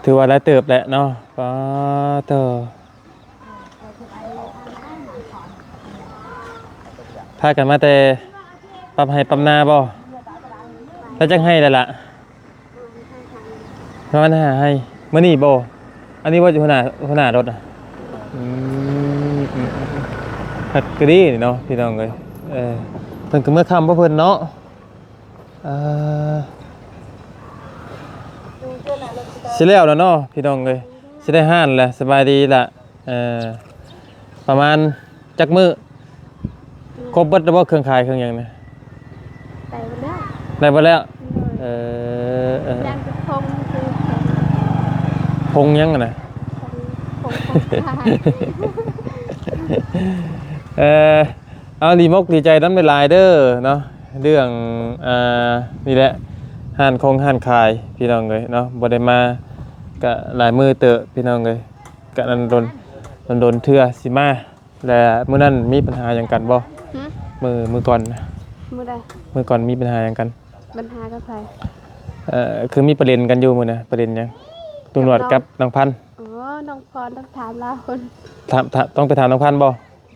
ຖືວ່າຫຼາຍເຕີບແຫຼະເນາະ. ປາໂຕ ພາກັນມາແຕ່ປັບໄຮ່ປັບນາບໍ່? ແລ້ວຈັກໄຮ່ແລ້ວລະ? ປະມານຫ້າໄຮ່. ມື້ນີ້ບໍ່? ອັນນີ້ບໍ່ ຫົວໜ້າ ຫົວໜ້າລົດນະ? ອືມ ອືມ ອືມ ຄັກກະດີນີ້ເນາະ ພີ່ນ້ອງເອີຍ. ເອີ ເພິ່ນກໍເມືອຄ່ຳບໍ່ເພິ່ນເນາະ? ເອີ ຊິແລ້ວແລ້ວເນາະ ພີ່ນ້ອງເອີຍ ຊິໄດ້ຮ້ານແລ້ວ. ສະບາຍດີລະ. ເອີ ປະມານຈັກມື້? ຄົບເບິດແລ້ວບໍ່ ເຄື່ອງຂາຍເຄື່ອງຫຍັງນະ? ໄດ້ເບິດແລ້ວ ໄດ້ເບິດແລ້ວ. ໂດຍ ເອີ ເອີ ເອີ ຍັງແຕ່ຜົງ ຄືຜົງ ຜົງຫຍັງຫັ້ນນະ? ຜົງ ຜົງ ຜົງຂາຍ. ເອີ ເອົາ ດີມົກດີໃຈນຳຫຼາຍໆເດີເນາະ ເລື່ອງ ອ່າ ນີ້ແຫຼະ ຮ້ານຄົງຮ້ານຂາຍ ພີ່ນ້ອງເອີຍເນາະ. ບໍ່ໄດ້ມາກະຫຼາຍມື້ເຕີບ ພີ່ນ້ອງເອີຍ ກະດົນໆ ດົນໆເທື່ອຊິມາ. ແລະ ມື້ນັ້ນມີບັນຫາຫຍັງກັນບໍ່? ຫື? ມື້ ມື້ກ່ອນນະ ມື້ໃດ? ມື້ກ່ອນມີບັນຫາຫຍັງກັນ? ບັນຫາກັບໃຜ? ເອີ ຄືມີປະເດັນກັນຢູ່ມື້ນະ. ປະເດັນຫຍັງ? ລຸງໜວດກັບນ້ອງພັນ. ອໍ ນ້ອງພອນ ຕ້ອງຖາມລາວພຸ້ນ. ຖາມ ຖາມ ຕ້ອງໄປຖາມນ້ອງພັນບໍ່?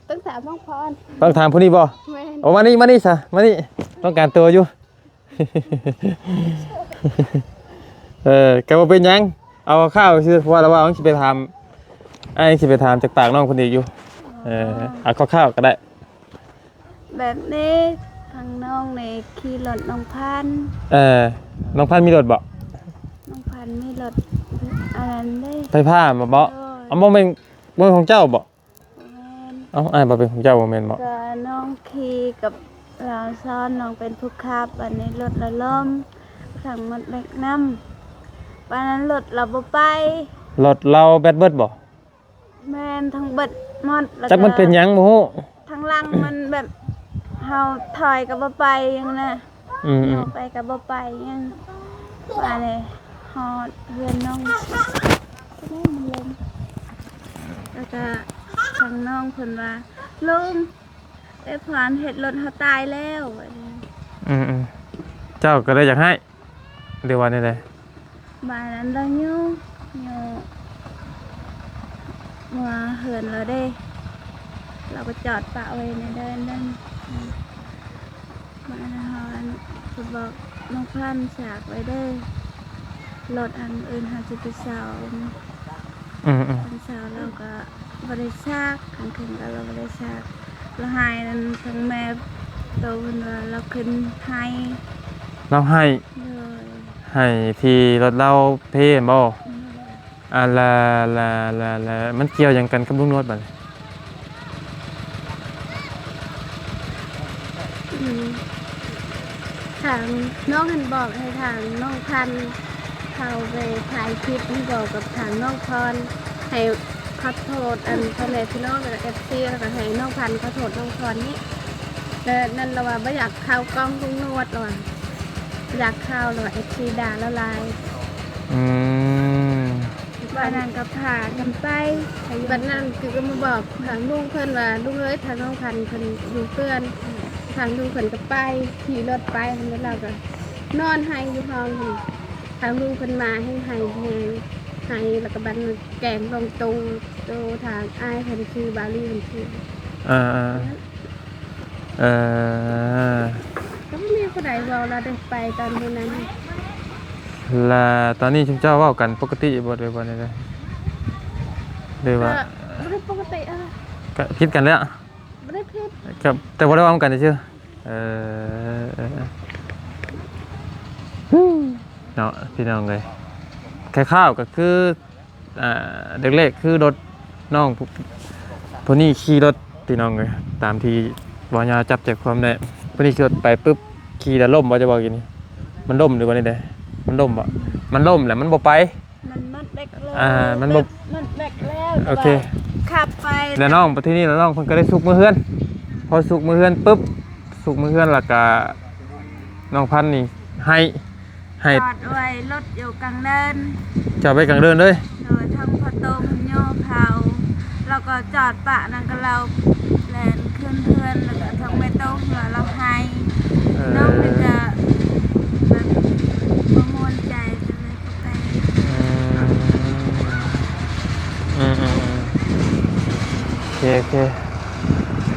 ຕ້ອງຖາມນ້ອງພອນ. ຕ້ອງຖາມຜູ້ນີ້ບໍ່? ແມ່ນ. ໂອ້ ມານີ້ ມານີ້ຊະ ມານີ້ ຕ້ອງການຕົວຢູ່. ເອີ ກໍບໍ່ເປັນຫຍັງ ເອົາຄ່າວໆຊື່ ເພາະວ່າລາວວ່າຊິໄປຖາມ ອ້າຍຊິໄປຖາມຈາກປາກນ້ອງເພິ່ນອີກຢູ່. ເອີ ເອົາຄ່າວໆກໍໄດ້. ແບບນີ້ ທາງນ້ອງນີ້ຂີ່ລົດນ້ອງພັນ. ເອີ ນ້ອງພັນມີລົດບໍ່? ນ້ອງພັນມີລົດອັນນັ້ນເດ້ ໄຟຟ້າບໍ່? ໂດຍ. ເອົາ ບໍ່ແມ່ນ ບໍ່ແມ່ນຂອງເຈົ້າບໍ່? ບໍ່ແມ່ນ. ເອົ້າ ອ້າຍບໍ່ເປັນຂອງເຈົ້າບໍ່ແມ່ນບໍ່? ກໍນ້ອງຂີ່ກັບລາວຊ້ອນ ນ້ອງເປັນຜູ້ຂັບ ບາດນີ້ລົດລາວລົ້ມ ທັງໝົດແບກນ້ຳ ບາດນັ້ນລົດລາວບໍ່ໄປ. ລົດລາວແບັດເບິດບໍ່? ແມ່ນ ທັງເບິດໝົດ. ແລ້ວ ຈັກມັນເປັນຫຍັງບໍ່ຮູ້ ທາງຫຼັງມັນແບບ ເຮົາຖອຍກໍບໍ່ໄປຫຍັງນະ. ອືມໆ ເຮົາໄປກໍບໍ່ໄປຫຍັງ. ບາດນີ້ຮອດເຮືອນນ້ອງ ແລ້ວກໍທາງນ້ອງເພິ່ນວ່າ ລຸງ ເອື້ອຍພອນເຮັດລົດເຮົາຕາຍແລ້ວ. ອືມໆ ເຈົ້າກໍເລີຍຢາກໃຫ້ ຫຼືວ່າແນວໃດ? ບາດນັ້ນລາວຍູ້ ຢູ່ເມືອເຮືອນລາວເດ້ ລາວກໍຈອດປະໄວ້ໃນເດີນນັ້ນ. ບາດນັ້ນເຮົາ ອັນ ໄປບອກນ້ອງພັນ ຝາກໄວ້ເດີ ລົດອັນອື່ນເຮົາຊິໄປເຊົ່າ. ອືມໆ ຕອນເຊົ້າລາວກໍບໍ່ໄດ້ຊັກ ກາງຄືນກໍລາວບໍ່ໄດ້ຊັກ. ລາວໃຫ້ນັ້ນ ທາງແມ່ໂຕເພິ່ນວ່າລາວຂຶ້ນໄຫ້. ລາວໄຫ້? ໂດຍ. ໄຫ້ທີ່ລົດລາວເພແມ່ນບໍ່? ໂດຍ. ອ່າ ລະ ລະ ລະ ລະ ມັນກ່ຽວຫຍັງກັນກັບລຸງນວດບາດນີ້? ອືມ ທາງນ້ອງຫັ້ນບອກໃຫ້ທາງນ້ອງພັນເຂົ້າໄປຖ່າຍຄລິບ ໃຫ້ບອກກັບທາງນ້ອງພອນ ໃຫ້ຂໍໂທດ ອັນ ພໍ່ແມ່ພີ່ນ້ອງ ແລ້ວກໍ ເອັຟຊີ ແລ້ວກໍໃຫ້ນ້ອງພັນຂໍໂທດນ້ອງພອນນີ້. ແລ້ວນັ້ນລາວວ່າບໍ່ຢາກເຂົ້າກ້ອງລຸງນວດ ລາວວ່າຢາກເຂົ້າ ລາວວ່າ ເອັຟຊີ ດ່າລາວຫຼາຍ. ອືມ. ບາດນັ້ນກໍພາກັນໄປ. ບາດນັ້ນຄືກໍມາບອກທາງລຸງເພິ່ນວ່າ ລຸງເອີຍ ທາງນ້ອງພັນເພິ່ນຢູ່ເຮືອນ. ທາງລຸງເພິ່ນກໍໄປ ຂີ່ລົດໄປ ແລ້ວລາວກໍນອນໄຫ້ຢູ່ຫ້ອງ. ທາງລຸງເພິ່ນມາແຮງໄຫ້ແຮງ ໄຫ້ແລ້ວກໍບາດນັ້ນແກງລົງໂຕ ໂຕທາງອ້າຍເພິ່ນ ຄືບາລີເພິ່ນຄື. ອ່າໆ. ເອີ ກໍບໍ່ມີຜູ້ໃດເວົ້າລາວໄດ້ໄປຕອນມື້ນັ້ນ. ລະຕອນນີ້ຊຸມເຈົ້າເວົ້າກັນປົກກະຕິບໍ່ ຫຼືວ່າແນວໃດ? ຫຼືວ່າ ກໍບໍ່ໄດ້ປົກກະຕິ ເອີ ກໍຜິດກັນແລ້ວ? ບໍ່ໄດ້ຜິດ ກໍແຕ່ບໍ່ໄດ້ເວົ້ານຳກັນຊື່. ເອີ ເນາະ ພີ່ນ້ອງເອີຍ ຄ່າວໆກໍຄື ອ່າ ເດັກເລັກຄືລົດນ້ອງຜູ້ ຜູ້ນີ້ຂີ່ລົດ ພີ່ນ້ອງເອີຍ ຕາມທີ່ເວົ້າຍາວຈັບໃຈຄວາມໄດ້. ຜູ້ນີ້ຂີ່ລົດໄປປຶບ ຂີ່ແລ້ວລົ້ມບໍ່ ຈະບອກຢູ່ນີ້ ມັນລົ້ມຫຼືວ່າແນວໃດ? ມັນລົ້ມບໍ່? ມັນລົ້ມແລ້ວມັນບໍ່ໄປ ມັນມັດແບກແລ້ວ ອ່າ ມັນບໍ່ ມັດແບກແລ້ວ. ໂອເຄ ແຕ່ວ່າຂັບໄປ ແລ້ວນ້ອງ ບັດທີນີ້ແລ້ວນ້ອງເພິ່ນກໍໄດ້ຊຸກເມືອເຮືອນ. ພໍຊຸກເມືອເຮືອນປຶບ ຊຸກເມືອເຮືອນແລ້ວກໍນ້ອງພັນນີ້ໄຫ້ ໃຫ້ ຈອດໄວ້ລົດຢູ່ກາງເດີ່ນ ຈອດໄວ້ກາງເດີ່ນເລີຍ. ໂດຍ ທັງພໍ່ໂຕເພິ່ນໂຍເຂົາ ແລ້ວກໍຈອດປະນັ້ນກໍລາວແລ່ນຂຶ້ນເຮືອນ ແລ້ວກໍທັງແມ່ໂຕເຮືອລາວໄຫ້. ເອີ ນ້ອງນີ້ກໍແບບບໍ່ມ່ວນໃຈ ກໍເລີຍບໍ່ໄປ. ອືມ ອືມໆໆ ໂອເຄ ໂອເຄ.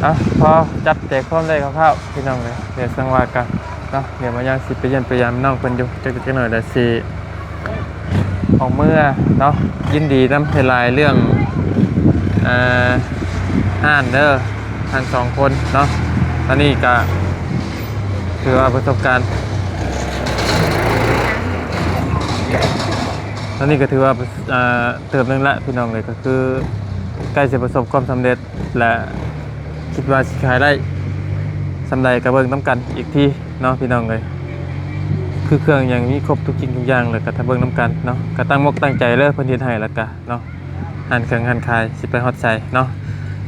ອ່ະ ພໍຈັບໃຈຄວາມໄດ້ຄ່າວໆ ພີ່ນ້ອງເອີຍ ດຽວຈັ່ງວ່າກັນເນາະ. ດຽວມາຍັງຊິໄປຢ້ຽມໄປຢາມນ້ອງເພິ່ນຢູ່ ຈັກ ຈັກໜ້ອຍລະຊິ ອອກເມືອເນາະ. ຍິນດີນຳຫຼາຍໆເລື່ອງ ອ່າ ຮ້ານເດີ ທັງສອງຄົນເນາະ. ຕອນນີ້ກະຖືວ່າປະສົບການ ຕອນນີ້ກະຖືວ່າ ອ່າ ເຕີບໜຶ່ງລະພີ່ນ້ອງເອີຍ ກະຄືໃກ້ຊິປະສົບຄວາມສຳເລັດ ແລະ ຄິດວ່າຊິຂາຍໄດ້ສ່ຳໃດກະເບິ່ງນຳກັນອີກທີເນາະພີ່ນ້ອງເອີຍ. ຄືເຄື່ອງຫຍັງມີຄົບທຸກສິ່ງທຸກຢ່າງ ແລ້ວກະຖ້າເບິ່ງນຳກັນເນາະ. ກະຕັ້ງມົກຕັ້ງໃຈເລີຍ ເພິ່ນເຮັດໃຫ້ ແລ້ວກະເນາະ ຮ້ານເຄື່ອງຮ້ານຂາຍຊິໄປຮອດໃສເນາະ.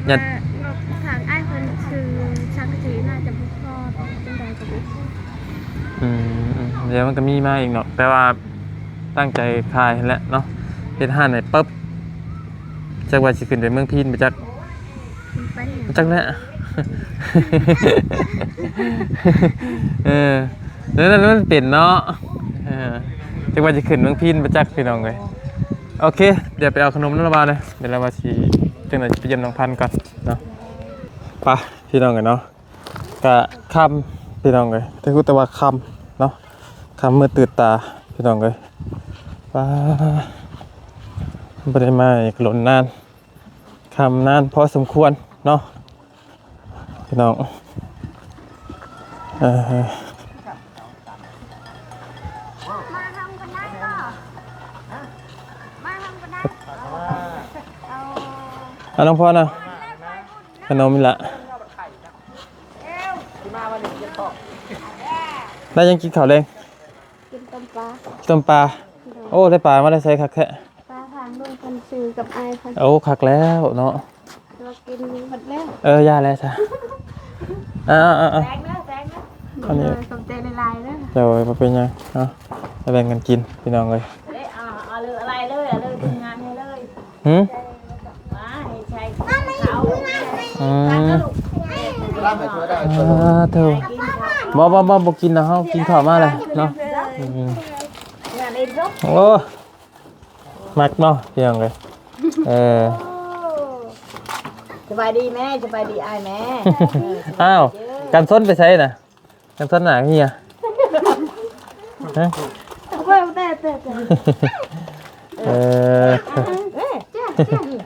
ຍັດ ວ່າງົບທາງອ້າຍເພິ່ນຊື້ສັງກະສີໜ້າຈະບໍ່ພໍ ຈັ່ງໃດກະບໍ່ຮູ້. ອືມ ດຽວມັນກະມີມາອີກເນາະ ແຕ່ວ່າຕັ້ງໃຈຂາຍຫັ້ນແຫຼະເນາະ ເຮັດຮ້ານໃຫ້ປຶບ. ຈັກວ່າຊິຂຶ້ນໄປເມືອງພີນບໍ່ຈັກ ຂຶ້ນໄປຫຍັງ ຈັກແຫຼະ ເອີ ແນວນັ້ນມັນເປັນເນາະ. ເອີ ຈັກວ່າຊິຂຶ້ນເມືອງພີນບໍ່ຈັກພີ່ນ້ອງເອີຍ. ໂອເຄ ດຽວໄປເອົາຂະໜົມນຳລາວເລີຍ ດຽວລາວວ່າຊິ ຈັ່ງໃດຊິໄປຢ້ຽມນ້ອງພັນກ່ອນເນາະ. ໄປພີ່ນ້ອງເອີຍເນາະ ກະຄ່ຳພີ່ນ້ອງເອີຍ ແຕ່ຮູ້ແຕ່ວ່າຄ່ຳເນາະ ຄ່ຳມືດຕື່ນຕາພີ່ນ້ອງເອີຍ. ປ້າ ບໍ່ໄດ້ມາອີກດົນນານ ຄ່ຳນານພໍສົມຄວນເນາະພີ່ນ້ອງ. ເອີ ເອົາ ນ້ອງພອນນະ ຂະໜົມນີ້ລະ. ໄດ້ຫຍັງກິນເຂົ້າແລງ? ກິນຕົ້ມປາ. ຕົ້ມປາ. ໂດຍ. ໂອ້ ໄດ້ປາມາແຕ່ໃສຄັກແທ້? ປາທາງລຸງເພິ່ນຊື້ກັບອ້າຍເພິ່ນ. ໂອ້ ຄັກແລ້ວເນາະ ແຕ່ວ່າກິນໝົດແລ້ວ. ເອີ ຢ່າແລ້ວຊະ. ເອົາໆໆ ແຕງເດີ ແຕງເດີ. ອັນນີ້ ໂດຍ ຂອບໃຈຫຼາຍໆເດີ. ໂດຍ ບໍ່ເປັນຫຍັງເນາະ ແບ່ງກັນກິນພີ່ນ້ອງເອີຍ. ເດ້ ເອົາ ເອົາເລີຍ ເອົາເລີຍ ເອົາເລີຍ ທີມງານໃຫ້ເລີຍ. ຫື? ອືມ ອ່າ ໂທ້ ບໍ່ ບໍ່ ບໍ່ ບໍ່ກິນນະ ເຮົາກິນເຂົ້າມາແລ້ວເນາະ. ອືມ ໂອ້ ມັກເນາະ ພີ່ນ້ອງເອີຍ. ເອີ ສະບາຍດີແມ່ ສະບາຍດີອ້າຍແມ່. ເອີ ອ້າວ ກັນຊົນໄປໃສນະ? ກັນຊົນໜ້າເຮຍ ຮະ? ເອີ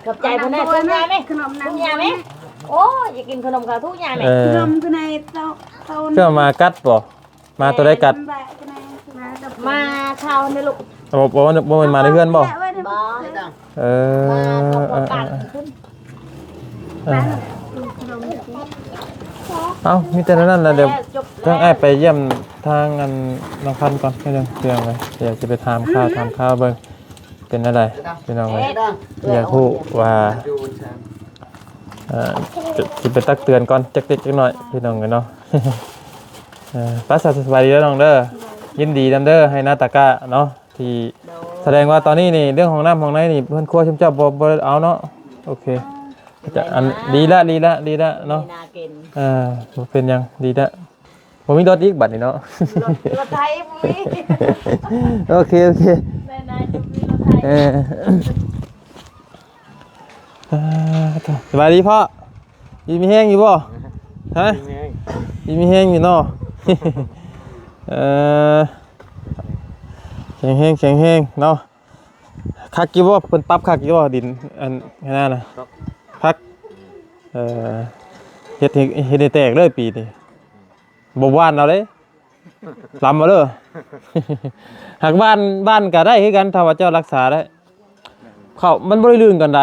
ຂອບໃຈເພິ່ນແດ່ ທຸກຢ່າງແມ່ ທຸກຢ່າງແມ່. ໂອ້ຍ ຢາກກິນຂະໜົມເຂົາທຸກຢ່າງແມ່. ເອີ ຂະໜົມຄືໃນເຕົ້າ ເຈົ້າມາກັດບໍ່? ມາໂຕໃດກັດ? ມາເຂົ້ານີ້ລູກ. ບໍ່ ບໍ່ ບໍ່ແມ່ນມາໃນເຮືອນບໍ່? ບໍ່. ເອີ ມາເຂົ້າກັນ. ເອີ ເອົ້າ ມີແຕ່ນັ້ນແຫຼະ. ດຽວທາງອ້າຍໄປຢ້ຽມທາງອັນນ້ອງພັນກ່ອນ ເລື່ອງ ເລື່ອງ ດຽວຊິໄປຖາມຂ່າວ ຖາມຂ່າວເບິ່ງເປັນແນວໃດພີ່ນ້ອງເອີຍ. ຢາກຮູ້ວ່າ ເອີ ຊິໄປຕັກເຕືອນກ່ອນຈັກເລັກຈັກນ້ອຍພີ່ນ້ອງເອີຍເນາະ. ເອີ ໄປ ສະບາຍດີເດີນ້ອງເດີ. ຍິນດີນຳເດີ ໃຫ້ນາຕາກະເນາະ ທີ່ ໂດຍ ສະແດງວ່າຕອນນີ້ນີ້ ເລື່ອງຫ້ອງນ້ຳຫ້ອງໃນນີ້ ເຮືອນຄົວຊຸມເຈົ້າບໍ່ ບໍ່ໄດ້ເອົາເນາະ. ໂອເຄ ເອີ ຈະ ອັນ ດີລະ ດີລະ ດີລະເນາະ. ເອີ ບໍ່ເປັນຫຍັງ ດີລະ. ບໍ່ມີລົດອີກບັດນີ້ເນາະ ລົດ ລົດໄຖບໍ່ມີ. ໂອເຄ ໂອເຄ ໄດ້ນາຍະມີລົດໄຖ. ເອີ ອ່າ ສະບາຍດີພໍ່ ຢູ່ດີມີແຮງຢູ່ບໍ່? ຮະ ຢູ່ດີມີແຮງຢູ່ເນາະ. ເອີ ແຂງແຮງ ແຂງແຮງເນາະ. ຄັກຢູ່ບໍ່? ເພິ່ນປັບຄັກຢູ່ບໍ່? ດິນອັນນັ້ນນະ ຄັກ ເອີ ເຮັດໃຫ້ ເຮັດໃຫ້ແຕກເລີຍປີນີ້. ບໍ່ຫວ່ານເອົາເດ້ ລຳເອົາເດີ. ຫາກຫວ່ານ ຫວ່ານກະໄດ້ຄືກັນ ຖ້າວ່າເຈົ້າຮັກສາໄດ້. ເຂົ້າມັນບໍ່ໄດ້ລື່ນກັນໃດ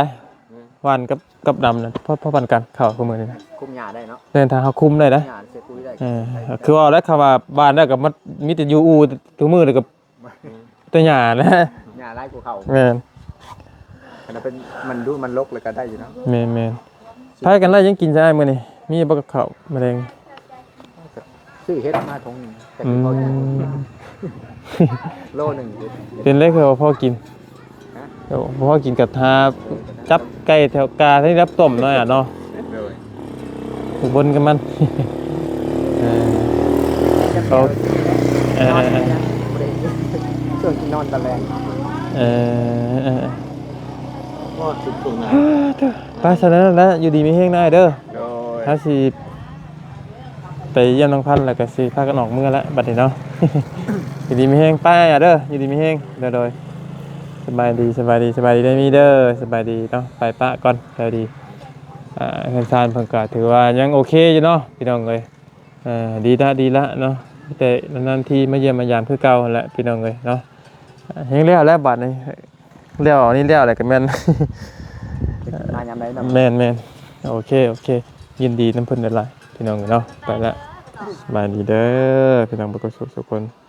ຫວ່ານກັບ ກັບດຳນະ ພໍ ພໍປານກັນ ເຂົ້າຄູ່ມື້ນີ້ນະ ຄຸມຫຍ້າໄດ້ເນາະ. ແມ່ນ ຖ້າເຮົາຄຸມໄດ້ນະ ຫຍ້າໃສ່ປຸ໋ຍໄດ້. ເອີ ຄືວ່າແຫຼະ ຄຳວ່າຫວ່ານແລ້ວກໍມັນມີແຕ່ຢູ່ອູ່ທຸກມື້ ແລ້ວກໍ ແຕ່ຫຍ້າແຫຼະ ຫຍ້າຫຼາຍກວ່າເຂົ້າ. ແມ່ນ ຄັນເປັນມັນດຸມັນລົກແລ້ວກໍໄດ້ຢູ່ເນາະ. ແມ່ນໆ. ພາກັນໄດ້ຫຍັງກິນຊະອ້າຍມື້ນີ້? ມີບໍ່ກັບເຂົ້າມາແລງ? ຊື້ເຫັດມາຖົງໜຶ່ງ ອືມ ໂລໜຶ່ງ. ເປັນເລັກຄືວ່າພໍກິນ ຮະ? ໂອ້ ພໍກິນກັບຫາ ເອີ ຈັບໄກ່ແຖວກາງນີ້ແລ້ວຕົ້ມໜ້ອຍອະເນາະ. ໂດຍ ອຸບົນກັບມັນ. ເອີ ເອີ ເອີ ຊ່ວງທີ່ນອນຕອນແລງ. ເອີ ເອີ ເອີ ໂອ້ ສຸດໆ ນະ. ໄປ ຊັ້ນນັ້ນແຫຼະ ຢູ່ດີມີແຮງນາຍເດີ. ໂດຍ ເຮົາຊິໄປຢ້ຽມນ້ອງພັນ ແລ້ວກໍຊິພາກັນອອກເມືອແລ້ວບັດນີ້ເນາະ. ຢູ່ດີມີແຮງ ໄປອະເດີ ຢູ່ດີມີແຮງ. ໂດຍ ໂດຍ. ສະບາຍດີ ສະບາຍດີ ສະບາຍດີເດີມີເດີ ສະບາຍດີເນາະ ໄປປະກ່ອນ ສະບາຍດີ. ອ່າ ເຮືອນຊານເພິ່ນກໍຖືວ່າຍັງໂອເຄຢູ່ເນາະ ພີ່ນ້ອງເອີຍ. ເອີ ດີລະ ດີລະເນາະ ແຕ່ນານໆທີມາຢ້ຽມມາຢາມຄືເກົ່າຫັ້ນແຫຼະ ພີ່ນ້ອງເອີຍເນາະ. ແຮງແລ້ວແລ້ວບາດນີ້ ແລ້ວອັນນີ້ແລ້ວແລ້ວກໍແມ່ນ ມາຍາມໃດເນາະ. ແມ່ນໆ ໂອເຄ ໂອເຄ ຍິນດີນຳເພິ່ນຫຼາຍໆ ພີ່ນ້ອງເອີຍເນາະ. ໄປລະ ສະບາຍດີເດີ ພີ່ນ້ອງເບິດສຸກໆຄົນ.